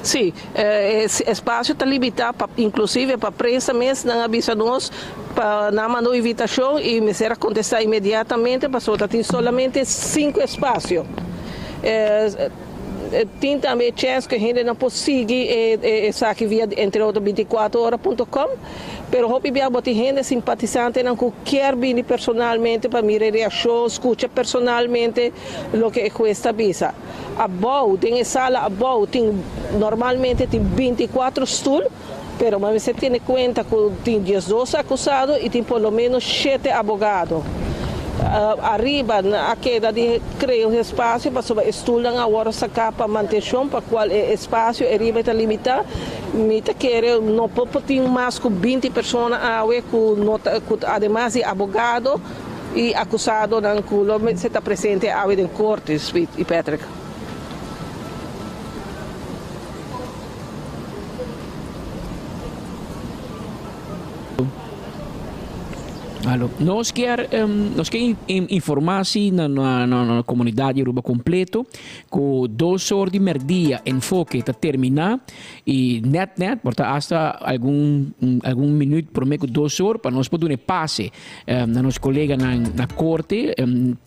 Sí, e espacio ta limita pa inclusive pa prensa mes nan a bisa nos pa nan manda un invitacion y mester a contesta inmediatamente pasobra ta tin solamente cinco espacio. Tin tambe e chens cu hendenan por sigui esaki via entre otro 24 ora punto com. Pero hopi bia bo tin hende simpatisantenan cu kier bini personalmente pa mira e reaccion, scucha personalmente loke e hues ta bisa. Abou, den e sala abou tin normalmente tin 24 stul, pero bo mester tene cuenta cu tin 12 acusado y tin por lo menos shete abogado. Ariba a keda di crea un espacio pasobra e stulnan a worde saca pa mantencion pa cual e espacio ariba ta limita. Mi ta kere no por por tin mas cu 20 persona awe cu no ta cu ademas di abogado y acusadonan cu lo mester ta presente awe den corte, Speed y Patrick. Alo. Nos kier nos kier informa si na na comunidad di Aruba completo cu dos or di merdia enfoke ta termina y net net por ta hasta algun algun minuut prome cu dos or pa nos por duna e pase na nos coleganan na corte.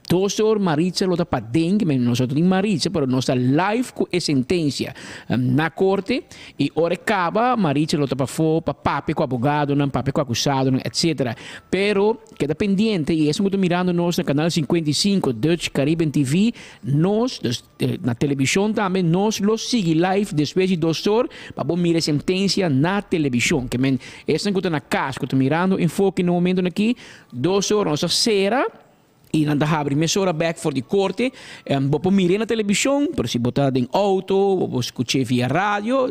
Dos or Maritza lo ta paden, nos no tin Maritza pero nos ta live cu e sentencia na corte. I ora e kaba, Maritza lo ta pafó pa papia ku abogadonan, papia ku akusadonan, etsetera. Pero, keda pendiente i esun ku ta mirando nos na Kanal 55, Dutch Caribbean TV, nos, dus na telebishon tambe, nos lo sigui live despues di dos or pa bo mira e sentensia na telebishon. Ke men, esnan ku ta na kas, ku ta mirando Enfoke na e momentonan aki, dos or nos ta sera. I nan ta habri mesora bek for di korte. Bo por mir'é na telebishon, pero si bo ta den outo, bo por skuch'é via radio.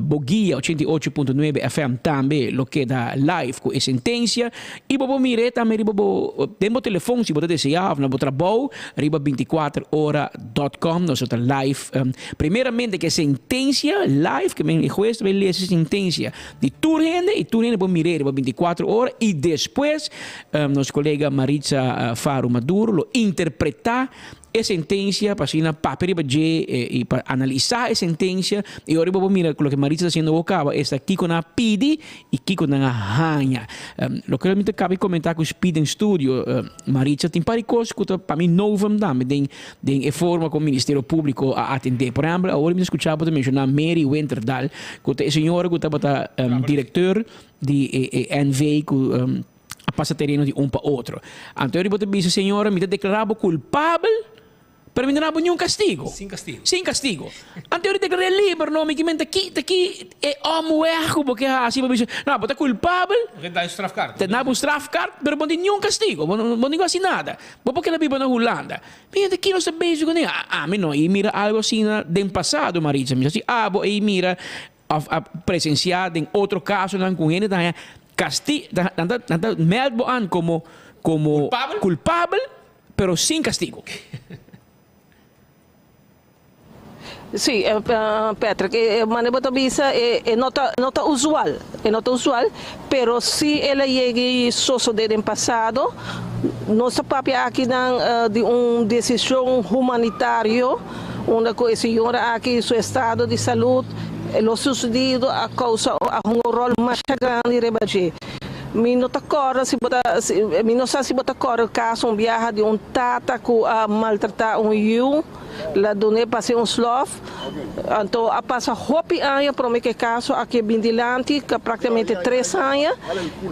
Bo guia 88.9 FM tambe lo keda live ku e sentensia. I bo por mir'é tambe riba bo den bo telefon si bo ta deseá òf na bo trabou riba 24 ora dot com. Nos lo ta live primeramente ku e sentensia live, ke men e hues ta bai lesa e sentensia di tur hende i tur hende por mir'é riba 24 ora i despues Nos kolega Maritza Faro Maduro lo interpretá e sentensia pa asina papia riba dje i pa analisá e sentensia i ora bo por mira ku loke Maritza ta hasiendo awor kaba esta kiko nan a pidi i kiko nan a haña. Loke mi ta kaba di komentá ku Speed den studio, Maritza tin par di kos ku ta pa mi novum tambe den den e forma kon Ministerio Públiko a atendé. Por ehèmpel awor mi ta skuchá bo ta menshoná Mary Winterdal ku ta e señora ku tabata direkteur di e NV ku a pasa tereno di un pa otro. Anto eri bo ta bisa, Señora, mi ta deklará bo kulpabel, pero mi no na bo niun kastigo. Sin kastigo. Sin kastigo. Anto eri deklar'é liber, no, mi ki men ta ki, ta ki e omweg ku bo ke hasi, bo bisa, no, bo ta kulpabel, Bo ke da un strafkaart. Ta na bo un strafkaart, pero bo no tin niun kastigo, bo no bo no tin ku hasi nada. Bo por keda biba na Hulanda. Mi hende, ki nos ta bezig kuné? Ami no i mira algu asina den pasado, Maritza. Mi sa si abo ei mira Of a presenciá den otro casonan cu hende ta haña casti, nan ta, nan ta meld bo an como, como Culpabel? culpabel, pero sin castigo. Sí, Patrick, e manera bo ta bisa e no ta no ta usual, e no ta usual, pero si el a yega i sosodé den pasado. Nos ta papia akinan di un desishon humanitario unda ku e señora aki su estado di salud, lo susedido a kousa a hunga un ròl masha grandi riba dje. Mi no ta kòrda si bo ta mi no sa si bo ta kòrda e kaso un biaha di un tata ku a maltratá un yu. La dun'é p'hasi un slòf. Anto a pasa hopi aña promé ku e kaso aki a bin dilanti, práktikamente tres aña,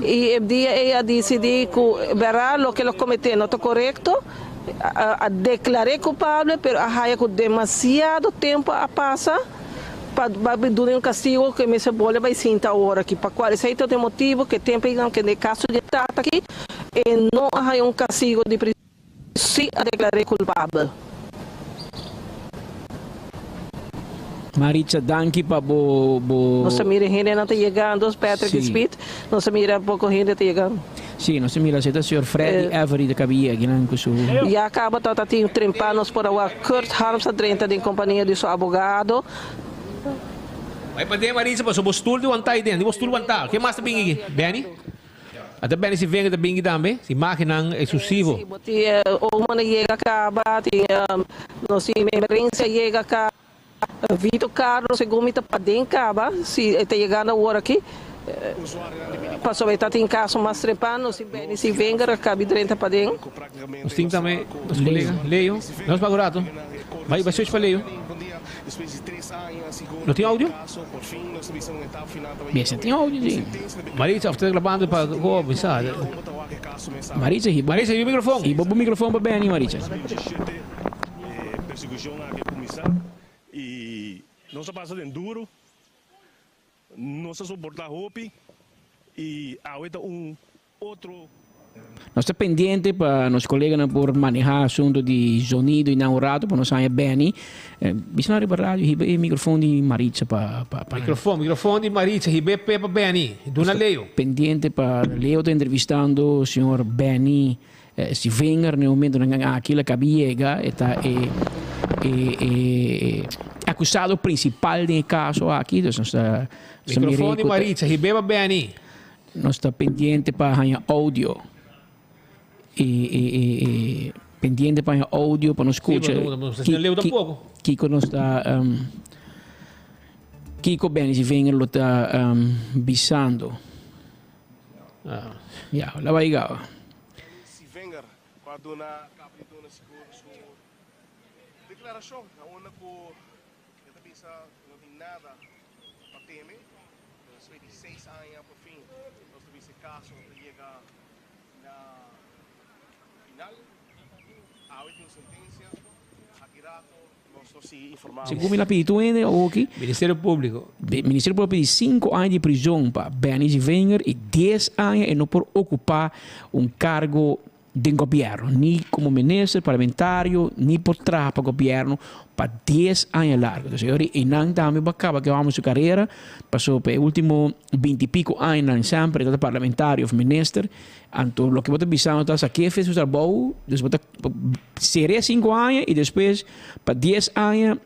i e dia ei a disidí ku bèrdat loke el a kometé no ta korekto. A deklar'é kulpabel, pero a haya ku demasiado tempu a pasa pa bai dun'é un kastigu ku e mester bolbe bai sinta awor aki. Pa kual esei ta e motibu ku e tempu ei ku den e kaso di e tata aki e no a haya un kastigu di prison. Sí a deklar'é kulpabel. Maritza danki pa bo bo. Nos ta mira hendenan ta yegando, Patrick y Speed. Nos ta mira poko hende ta yegando. Sí, nos ta mira si ta señor Freddy Avery ta kabi yega nan ku su. Ya kaba tabata tin trempa nos por a wak Kurt Harms a drenta den kompania di su abogado. Bai paden Maritza pasobra bo stoel di wantá ei den, di bo stoel wantá. Ken mas ta bin aki? Benny? Ata beni si venga ta bingi tambe, si imagennan exclusivo. Si bo tin Oman a yega caba, tin nos tin Emerencia a yega caba, Vito Carlos segun mi ta paden caba, si e ta yegando awor aki, pasobra e ta tin caso mas trempan, nos tin Benny si Wenger a cabi drenta paden. Nos tin tambe nos colega Leo, nos paga un rato, bai bai switch pa Leo. No tin audio? Mester tin audio si. Maritza of ta grabando pa go bisa. Maritza hiba. Maritza hiba microfoon. Hiba bo microfoon pa Benny Maritza. Nos a pasa den duro, nos a soporta hopi y awe ta un Otro. Nos ta pendiente pa nos coleganan por maneha asunto di zonido y nan un rato pa nos haña Benny. Bisa nan riba radio hiba e microfoon di Maritza pa pa pa. Microfoon, microfoon di Maritza hiba e pe pa Benny. Duna Leo. Pendiente pa Leo ta entrevistando señor Benny Stivinger na e momentonan aki la cabi yega e ta e e e acusado principal den e caso aki dus nos ta Microfoon di Maritza hiba e pa Benny. Nos ta pendiente pa haña audio. E, e, e, e, pendiente pa haña audio pa nos scucha. Sí, no, no, leu tampoco. Kiko nos ta um, Kiko Benny Vinger lo ta um, bisando. Ah. Ja, la vai gaba. Wenger, cu a duna caba di duna sigur su declaracion na unda cu e ta bisa no tin nada pa teme. Despues di seis aña por fin nos ta bisa e caso ta yega na final. Awe tin un sentencia. Aki rato nos lo sigui informa. Segun mi la pidi tur hende awoki. Ministerio Publico. Ministerio Publico a pidi sinku aña di prizon pa Benny Zivinger y dies aña e no por ocupa un cargo den gobierno, ni como minister, parlamentario, ni por traha pa gobierno pa dies aña largo. Entonces, e ora einan tambe bo a caba cu e homber su carera, pasobra pa e ultimo binti y pico añanan semper e tabata parlamentario of minister, anto loke bo ta bisando ta sa ke su trabou, dus bo ta cera e cinco aña y despues pa dies aña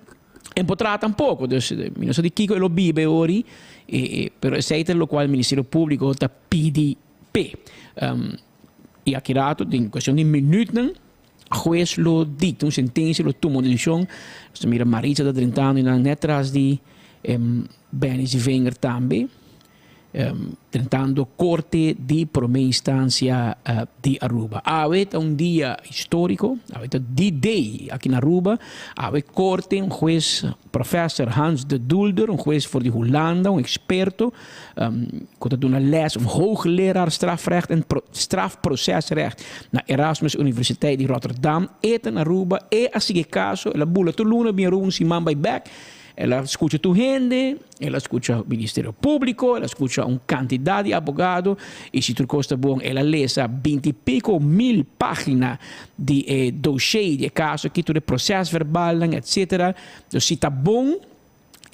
e por traha tampoco. Dus mi no sa di kico e lo biba e ora ei, pero esey ta locual Ministerio Publico ta pidi p'e. I aki rato, den cuestion di minuutnan, hues lo dicta un sentencia, lo tuma un decision. Nos ta mira Maritza ta drentando y nan net tras di Benny Zivinger tambe, drentando Corte di Prome Instancia di Aruba. Awe ta un dia historico, awe ta D-Day aki na Aruba. Awe Corte, un hues, Professor Hans de Doelder, un hues for di Hulanda, un experto, Ku ta duna les of hoogleraar strafrecht en strafprocesrecht na Erasmus Universiteit di Rotterdam. E ta na Aruba, e a sigui e kaso, el a bula tur luna bin Aruba un siman bai bek. El a skucha tur hende, el a skucha Ministerio Públiko, el a skucha un kantidat di abogado i si tur kos ta bon el a lesa binti i piko mil página di e dossier di e kaso aki, tur e prosesverbalnan etcetera. Dus si ta bon.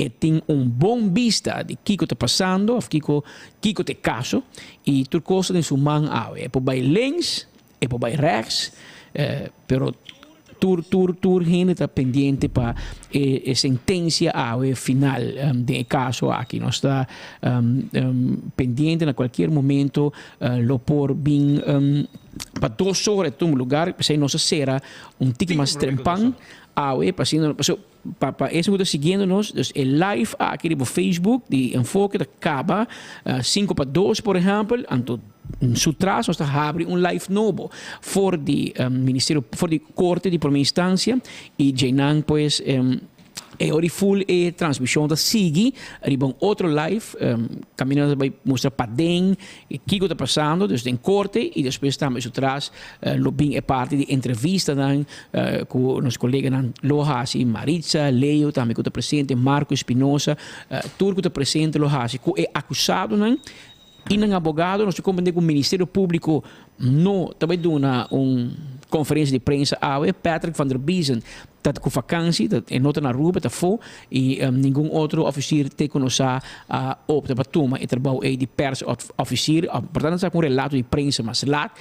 E tin un bon bista di kiko ta pasando of kiko kiko ta e kaso i tur kos ta den su man awe. E por bai links, e por bai rechts, pero Tur tur tur hende ta pendiente pa e e sentencia awe final den e caso aki. Nos ta pendiente na cualkier momento lo por bin pa dos ora e tuma lugar, p'esei nos a cera un tiki mas trempan awe pa asina paso pa pa esun cu ta siguiendo nos, dus e live aki riba Facebook di Enfoke ta caba cinco pa dos por ehempel, anto su tras nos ta habri un live nobo for di Ministerio for di Corte di Prome Instancia y djeinan pues e ora full e transmision ta sigui riba un otro live caminda nos ta bay mustra paden kico ta pasando dus den corte y despues tambe su tras lo bin e parti di entrevistanan cu nos coleganan lo haci Maritza, Leo tambe cu ta presente, Marco Espinosa tur cu ta presente lo haci cu e acusadonan y nan abogado. Nos ta comprende cu Ministerio Publico no ta bay duna un conferencia di prensa awe. Patrick van der Biezen ta cu vakantie, ta e no ta na Aruba, ta afo y ningun otro officier te cu nos sa a opta pa tuma e trabou ey di pers officier. Por tanto saca un relato di prensa mas laat.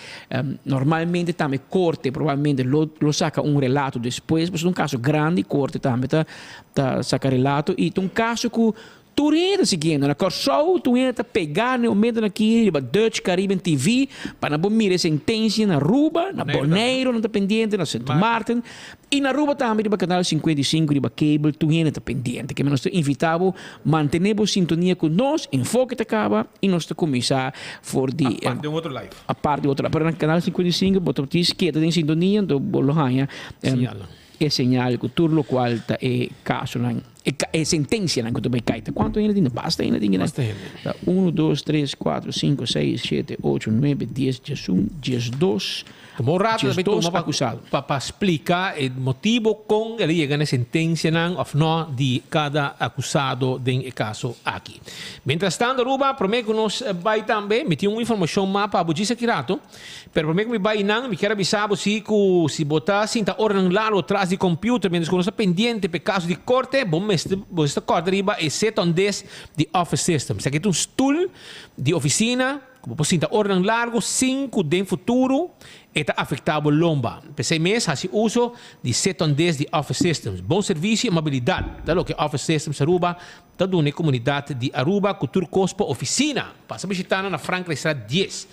Normalmente tambe corte probablemente lo lo saca un relato despues, pasobra ta un caso grandi, corte tambe ta ta saca relato y ta un caso cu Tur hende ta siguiendo. Na Kòrsou tur hende ta pegá na e momentonan aki riba Dutch Caribbean TV pa nan por mira e sentensia na Aruba, na Boneiru nan ta pendiente, na Sint Maarten i na Aruba tambe riba kanal 55 riba cable tur hende ta pendiente. Keme nos ta invitá bo mantené bo sintonia ku nos, Enfoke ta kaba i nos ta kuminsá for di Apart den otro live. Apart den otro live. Pero na kanal 55 bo ta tin keda den sintonia anto bo lo haña Señalnan. E señal ku tur lokual ta e kasonan, e sentensianan ku ta bai kai. Ta kuantu hende tin? Basta hende tin kinan. Basta hende. Ta unu, dos, tres, kuatro, sinku, seis, shete, ocho, nuebe, dies, diesun, diesdos. Tuma un rato tambe Diesdos tuma pa akusado. pa pa splika e motibo kon el a yega na e sentensianan òf nò di kada akusado den e kaso aki. Mientrastanto Aruba, promé ku nos bai tambe, mi tin un informashon mas pa bo djis aki rato. Pero promé ku mi bai einan, mi kier a bisa bo si ku si bo ta sinta oranan largo tras di computer mientras ku nos ta pendiente pa e kaso di korte, bo mester bo mester kòrda riba e sit-on-desk di Office Systems. Esaki ta un stul di ofisina ku bo por sinta oranan largo sin ku den futuro e ta afektá bo lomba. P'esei mes hasi uso di sit-on-desk di Office Systems. Bon servisio i amabilidat ta loke Office Systems Aruba Ta duna e comunidad di Aruba cu tur cos pa oficina. Pasa bishita nan na Frankrijkstraat dies.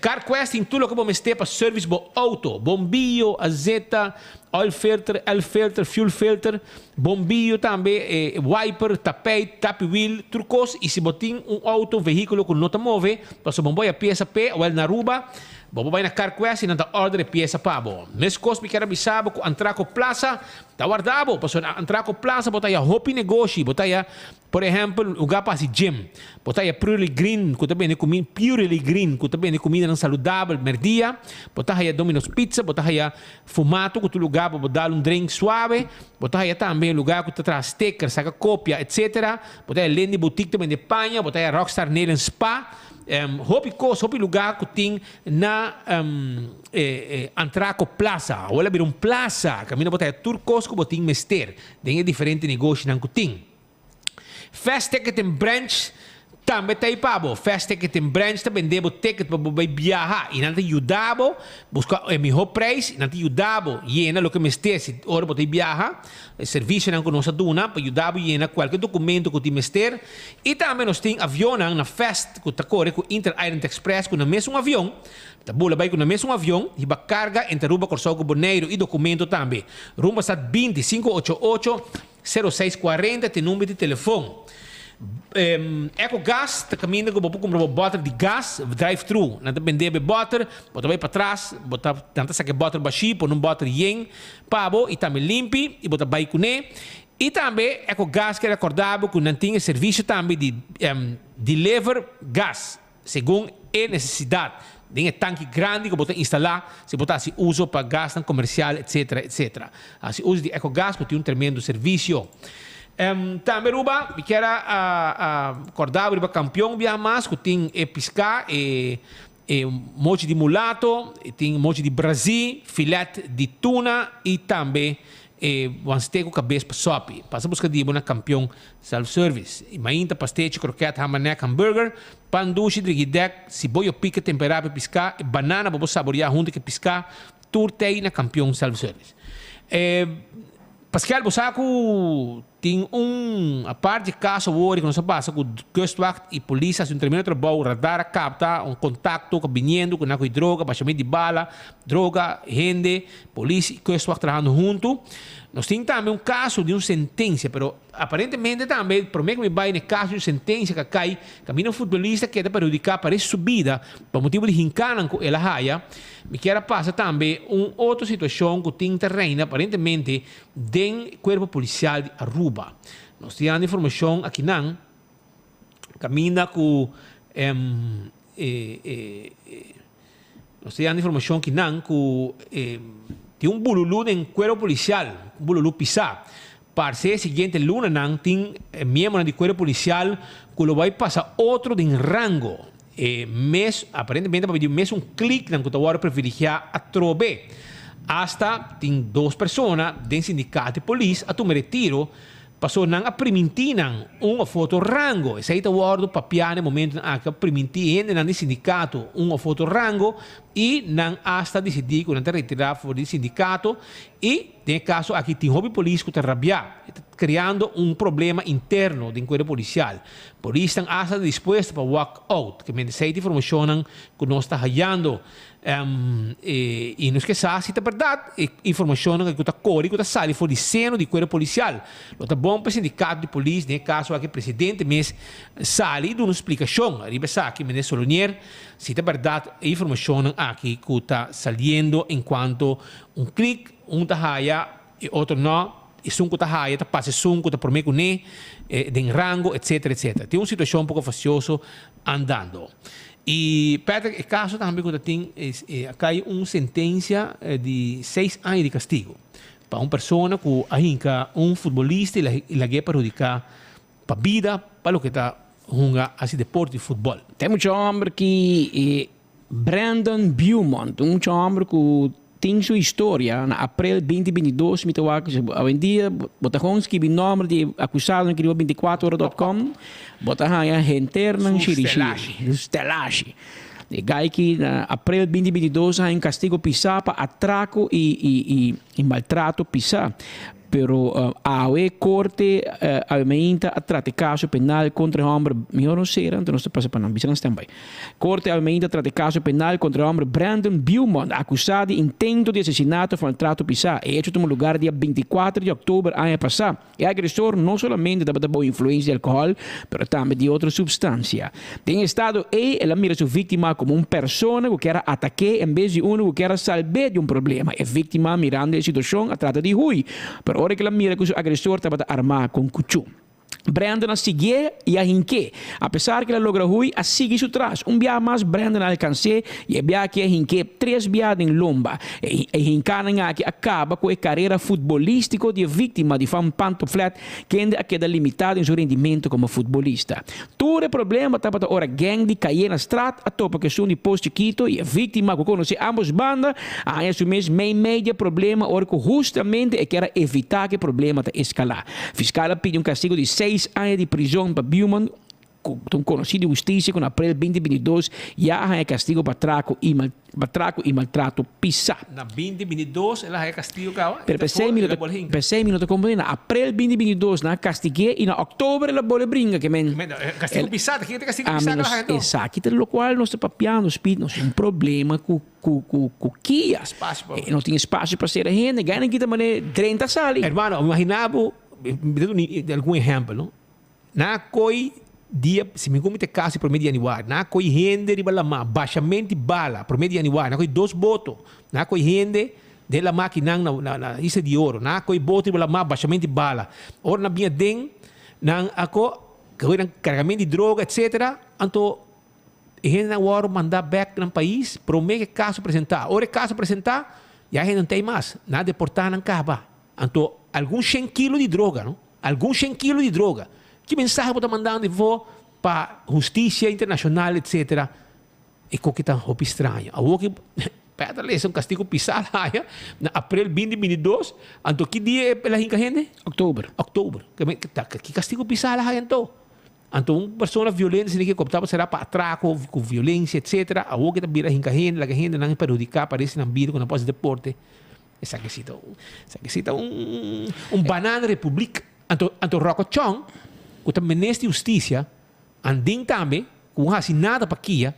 CarQuest tin tur loke bo mester pa service bo auto, bombillo, azeta, oil filter, el filter, fuel filter, bombillo tambe, wiper, tapijt, tapiwiel, tur cos. Y si bo tin un auto, un vehiculo cu no ta move, pasobra bo boy a pieza p'e, awel na Aruba, bo por bay na CarQuest y nan ta order e pieza pa bo. Mescos mi kier a bisa bo cu Antraco Plaza Ta warda bo, pasobra na Antraco Plaza bo ta haya hopi negoshi, bo ta haya, por ehempel, lugar pa hasi gym, bo ta haya Purely Green ku ta bende kumin, Purely Green ku ta bende kumindanan saludabel merdia, bo ta haya Domino's Pizza, bo ta haya Fumato ku ta un lugar pa bo dal un drink suave, bo ta haya tambe un lugar ku ta traha sticker, saka kopia, etcetera, bo ta haya Lindy Boutique ta bende paña, bo ta haya Rockstar Nail and Spa, hopi kos, hopi lugar ku tin na Antraco Plaza. Awor a bira un plaza kaminda bo ta haya tur kos ku bo tin mester den e diferente negoshinan ku tin. Fast Ticket and Branch tambe ta ei pa bo. Fast Ticket and Branch ta bende bo ticket pa bo bai biaha i nan ta yuda bo buska e mihó prijs i nan ta yuda bo yena loke mester si ora bo ta biaha. E servisionan ku nos a duna pa yuda bo yena kualke dokumento ku tin mester. I tambe nos tin avionnan na Fast ku ta kore ku Inter Island Express ku na mesun avion. Ta bula bai ku na mesun avion, hiba karga entre Aruba, Kòrsou ku Boneiru i dokumento tambe. Rumba sat 20 588 06 40 ta e number di telefon. Ecogas ta kaminda ku bo por kumpra bo bòter di gas drive thru. Nan ta bende bo e bòter, bo ta bai patras, bo ta nan ta saka e bòter bashí, pone un bòter yen pa bo i tambe limpi i bo ta bai kuné. I tambe Ecogas ke rekòrda bo ku nan tin e servisio tambe di deliver gas. Segun e nesesidat, den e tanki grandi ku bo ta instalá, si bo ta hasi uso pa gasnan komersial etsetera etsetera. Hasi uso di Ecogas ku tin un tremendo servisio. Tambe Aruba, mi kier a kòrda bo riba Kampion biaha mas ku tin e piská, e e mochi di mulato, tin mochi di brazí, filet di tuna i tambe e wansteek ku kabes pa sòpi. Pasa buska di bo na Kampion Self service, i mainta, pastechi, kroket, hamanek, hamburger, pan dushi, drigidek, siboyo pika temperá pa e piská, e banana bo por saboriá huntu ku e piská, tur tei na Kampion Self Service. Eh, Pascal, bo sa ku tin un aparte kaso awor ku nos a pasa ku Kustwacht i polis a hasi un tremendo trabou, radar a kapta un kontakto ku a biniendo ku nan ku e droga, bashament di bala, droga, hende, polis i Kustwacht trahando huntu. Nos tin tambe un kaso di un sentensia, pero aparentemente tambe prome ku mi bai na e kaso di un sentensia ku a kai kaminda un futbolista keda perhudiká parese su bida pa motibu di hinkánan ku el a haya. Mi kier a pasa tambe un otro situacion cu tin ta reina aparentemente den Cuerpo Policial di Aruba. Nos tin anda informacion akinan caminda cu nos tin anda informacion akinan cu tin un bululu den Cuerpo Policial, un bululu pisa. Parce e siguiente lunanan tin miembronan di Cuerpo Policial cu lo bay pasa otro den rango. E mes, aparentemente pabia di mesun kliknan ku ta wòrdu privilegiá atrobe. Asta tin dos persona den sindikato di polis a tuma retiro pasobra nan a primintí nan un òf otro rango. Esei ta wòrdu papiá na e momentunan aki. A primintí hendenan di sindikato un òf otro rango i nan asta disidí ku nan ta retirá for di sindikato i Den e kaso aki tin hopi polis ku ta rabiá. E ta kreando un problema interno den kuerpo polisial. Polisnan asta ta dispuesto pa walk out. Ke mente esei ta informashonnan ku nos ta hayando. I nos ke sa si ta bèrdat e informashonnan ku ta kore ku ta sali for di seno di kuerpo polisial. Lo ta bon pa e sindikato di polis, den e kaso aki e presidente mes, sali i duna un splikashon riba esaki, Meneer Solonier, si ta bèrdat e informashonnan aki ku ta saliendo enkuanto Un klik, un ta haya, e otro no, esun ku ta haya ta pasa esun ku ta promé kuné, den rango, etcetera, etcetera. Tin un situashon poko fastioso andando. I Patrick, e kaso tambe ku ta tin, a kai un sentensia di seis aña di kastigo pa un persona ku a hinka un futbolista i lag'é perhudiká pa bida pa loke ta hunga hasi deporte di futbòl. Tin mucha hòmber ki Brandon Beaumont, un mucha homber cu tin su historia, na april 2022 mi ta wak, awendia bo ta gewoon skibi nomber di e acusadonan ki riba 24 ora dot com, bo ta haya henternan Su shirishiri, stelashi. su stelashi. E guy ki na april 2022 a haya un castigo pisa pa atraco y y y y maltrato pisa. Pero awe corte awe mainta a trata e caso penal contra e homber, mihor no cera, anto nos ta pasa pa nan, bisa nan standby. Corte awe mainta a trata e caso penal contra e homber Brandon Beaumont, acusa di intento di asesinato of maltrato pisa. E hecho tuma lugar dia 24 di october aña pasa. E agresor no solamente tabata bou influencia di alcohol, pero tambe di otro substancia. Den e estado ei, el a mira su víktima komo un persona ku kier a atak'é en bes di unu ku kier a salb'é di un problema. E víktima, mirando e situashon, a trata di hui, pero ora ku el a mira ku su agresor tabata armá ku un kuchú. Brandon a siguié i a hink'é. Apesar ku el a logra hui, a sigui su tras. Un biaha mas Brandon a alkans'é i e biaha aki a hink'é tres biaha den lomba. E hinkánan aki a kaba ku e karera futbolístiko di e víktima di Van Pantoflet, kende a keda limitá den su rendimento komo futbolista. Tur e problema tabata ora gang di Cayena Straat a topa ku esun di Pos Chikito i e víktima ku konosé ambos banda a haña su mes meimei di e problema ora ku hustamente e kier a evitá ku e problema ta eskalá. Fiskal a pidi un kastigo di seis aña di prizon pa Beaumont ku ta un konosí di hustisia ku na aprel 2022 ya a haña kastigo pa atrako i Pa traco y maltrato pisa. Na 2022 el a haya castigo caba. Pero p'esei mi no ta, p'esei mi no ta comprende. Na aprel 2022 nan a castigu'é y na october el a bole bringa ke men. Castigo pisa, ta kiko ta castigo pisa ke el a haya to? Esaki ta locual nos ta papiando, Speed, nos tin un problema cu cu cu cu kia. Espacio pa. No tin espacio pa cera hende, gana kita mane drenta sali. Hermano, imagina bo, mi ta duna algun ehempel, no? Nan a koi dia, si mi ku mi ta kasi prome di januari, nan a koi hende riba lamá, bashamenti bala prome di januari, nan a koi dos boto, nan a koi hende den lamá akinan na na Isla di Oro, nan a koi boto riba lamá, bashamenti bala. Ora nan bin aden, nan a ko koi nan kargamento di droga etcetera, anto e hendenan a wòrdu mandá bèk nan pais prome ku e kaso presentá. Ora e kaso presentá, ya e hende no ta ei mas, nan a deportá nan kaba. Anto algun shen kilo di droga, no? Algun shen kilo di droga. Ki mensahe bo ta mandando efo pa husticia internacional etcetera? E koki ta hopi straño. Awor ki Peter lesa un castigo pisa al haya na april 2022, anto ki dia el a hinca hende? October. October. Ki castigo pisa al a haya anto? Anto un persona violento esei ke kop tabata sera pa atraco ku violencia etcetera, awor ki ta bira hinca hende, laga hendenan perhudica, parece nan bida ku nan por haci deporte. Esaki si ta un, esaki si ta un, un banana republiek. Anto, anto Rocco Chong, ku ta minister di hustisia, andin tambe, ku no hasi nada pa kia,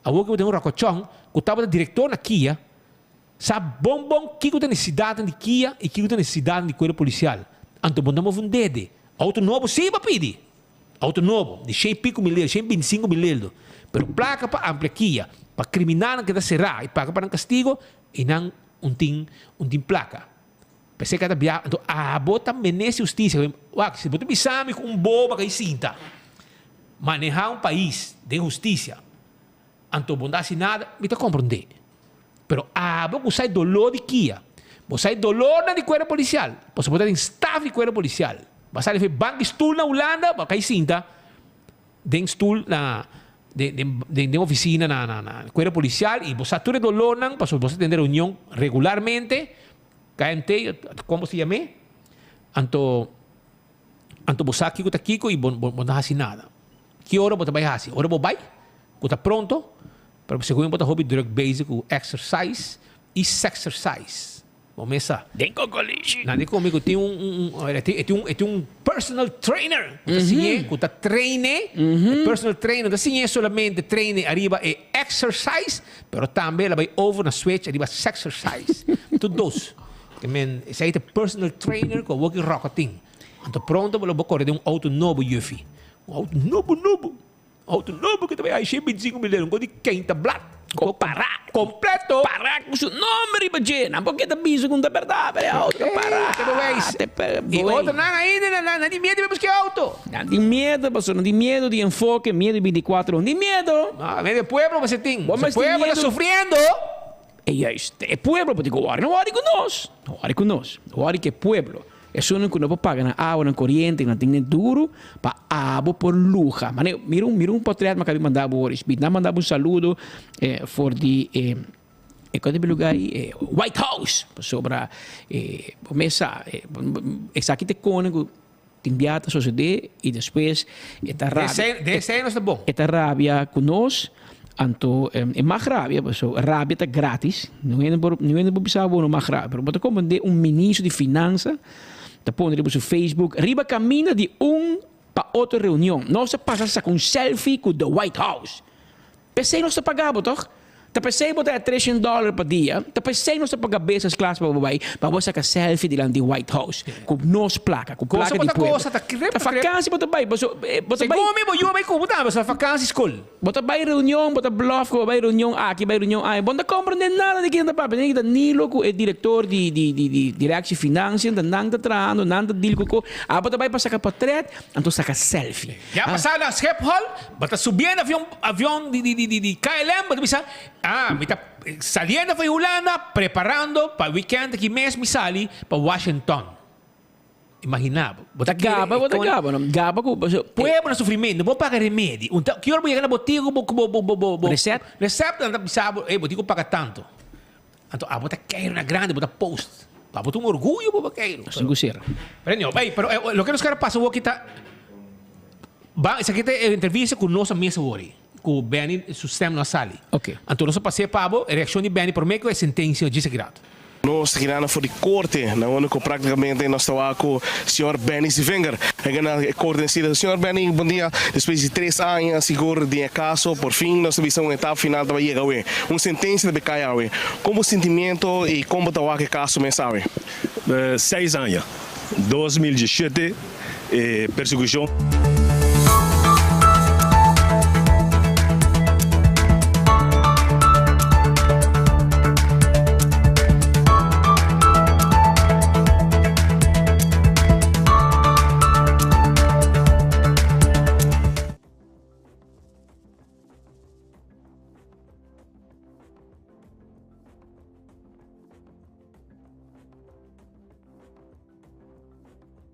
awor ku bo tin un Rocco Chong, ku tabata direktor na kia, sa bon bon kiko ta nesesidatnan di kia i kiko ta nesesidatnan di kuerpo polisial. Anto bo no move un dede. Outo nobo si bo pidi. Auto nobo, di shen pico mil euro, shen bintisinco mil euro. Pero placa pa amplia kia, pa criminalnan keda será y paga pa nan castigo, y nan un tin, un tin placa. P'esei cada bia, anto abo ta menece husticia. Wak, si bo ta bisa mi cu un boba ka sinta maneha un pais den husticia, anto bo no ta haci nada, mi ta comprende. Pero abo cu sa e dolor di kia, bo sa e dolornan di cuerpo policial, pasobra bo ta den staf di cuerpo policial. Bo a sali for e bank di stoel na Hulanda, bo a cay sinta den stoel na den den den oficina na na na cuerpo policial y bo sa tur e dolornan pasobra bo sa tende reunion regularmente, KMT, como se yam'e, anto anto bo sa kico ta kico y bo bo no ta haci nada. Ki ora bo ta bay haci? Ora bo bay, cu ta pronto, pero segun bo ta hopi druk bezig cu exercise y sexercise. Bo mes sa. Den kokolishi. Nan di komi ku tin un un un e tin un e tin un personal trainer ku ta siñ'é ku ta train'é. E personal trainer no ta siñ'é solamente train'é ariba e exercise pero tambe el a bai over na switch ariba sexercise. Tur dos. Ke men esei ta personal trainer ku awor ki Rocco tin. Anto pronto bo lo bo kore den un auto nobo Juffie. Un auto nobo nobo. Auto nobo ku ta bai haci 25 mil euro, un ko di keinta blad. Ko para. Completo. Para ku su nomber riba dje. Nan por keda bisa ku ta berdad, pero e auto ta para. Te bewijs. Te I otronan ainda nan nan tin miedo di buska e auto. Nan tin miedo pasobra nan tin miedo di enfoke, miedo di 24 ora. Nan tin miedo. No, miedo di pueblo mester tin. Bo mester Pueblo ta miedo. sufriendo. E juist, e pueblo por tin ku wòri. No wòri ku nos. No wòri ku nos. Wòri ku e pueblo. Esunnan ku no por paga nan awa, nan koriente, nan tin e duru pa abo por luha. Mane, mira un, mira un portret mi a kabi manda bo Oris. Nan manda bo un saludo for di e, e kote luga ei, e White House. Pasobra e bo mes sa, esaki ta e kone ku tin bia ta sosodé i despues e ta rabia. Den esei nos ta bon. E ta rabia ku nos. Anto e mag rabia, pasobra rabia ta gratis. Niun hende por, niun hende por bisa bo no mag rabia. Pero bo ta komprendé un ministro di finansa ta pone riba su Facebook, riba kaminda di un pa otro reunion, nos a pasa saka un selfie ku The White House. P'esei nos ta paga bo tòg? Ta p'esei bo ta haña treshen dòler pa dia? Ta p'esei nos ta paga business class pa bo bai, pa bo saka selfie dilanti White House ku nos plaka, ku Cosa plaka bo di ta pueblo. cosa ta krep Ta ta krep. vakansi bo ta bai, paso bo ta bai. Segun mi bo yu a bai ku bo tambe, pasobra vakansi skol. Bo ta bai reunion, bo ta bluff ku bo bai reunion aki, bai reunion aya. Bo no ta komprendé nada di kinan ta papia. Tin ki ta Nilo ku e direktor di di di di Directie Financiën, ta nan ta trahando, nan ta deal ku ko. Abo ta bai pa saka portret, anto saka selfie. Ya pasa na Schiphol, bo ta subiendo avion avion di di di di KLM, bo ta bisa, ah, mi ta saliendo for di Hulanda, preparando pa weekend aki mes mi sali pa Washington. Imagina bo. Bo ta kere Gaba, bo ta e kon- gaba, no? Gaba ku bo Pueblo na sufrimentu, bo paga remedi. Un ta, ki ora bo yega na botiga ku bo ku bo bo bo bo bo Recept? Recept nan ta bisa bo, ey bo tin ku paga tanto. Anto abo ta keiru na grandi, bo ta post. Pa bo ta un orguyo bo bo keiru. Sin ku ser. Pero anyhow, ey, pero eh, loke nos kere pasa awor kita ba esaki ta e entrevista ku nos a mes awor ey, ku Benny su stem no a sali. Ok. Anto nos a pas'é pa bo e reakshon di Benny promé ku e sentensia djis aki rato. Nos ta keda na for di korte, na unda ku praktikamente nos ta wak ku señor Benny Sevinger. E gana e korte en sida. Señor Benny, bon dia. Despues di tres aña sigur den e kaso, por fin nos ta bisa un etapa final ta bai yega awe. Un sentensia ta bai kai awe. Kon bo sentimiento i kon bo ta wak e kaso mes awe? Seis aña, 2017, e persekushon.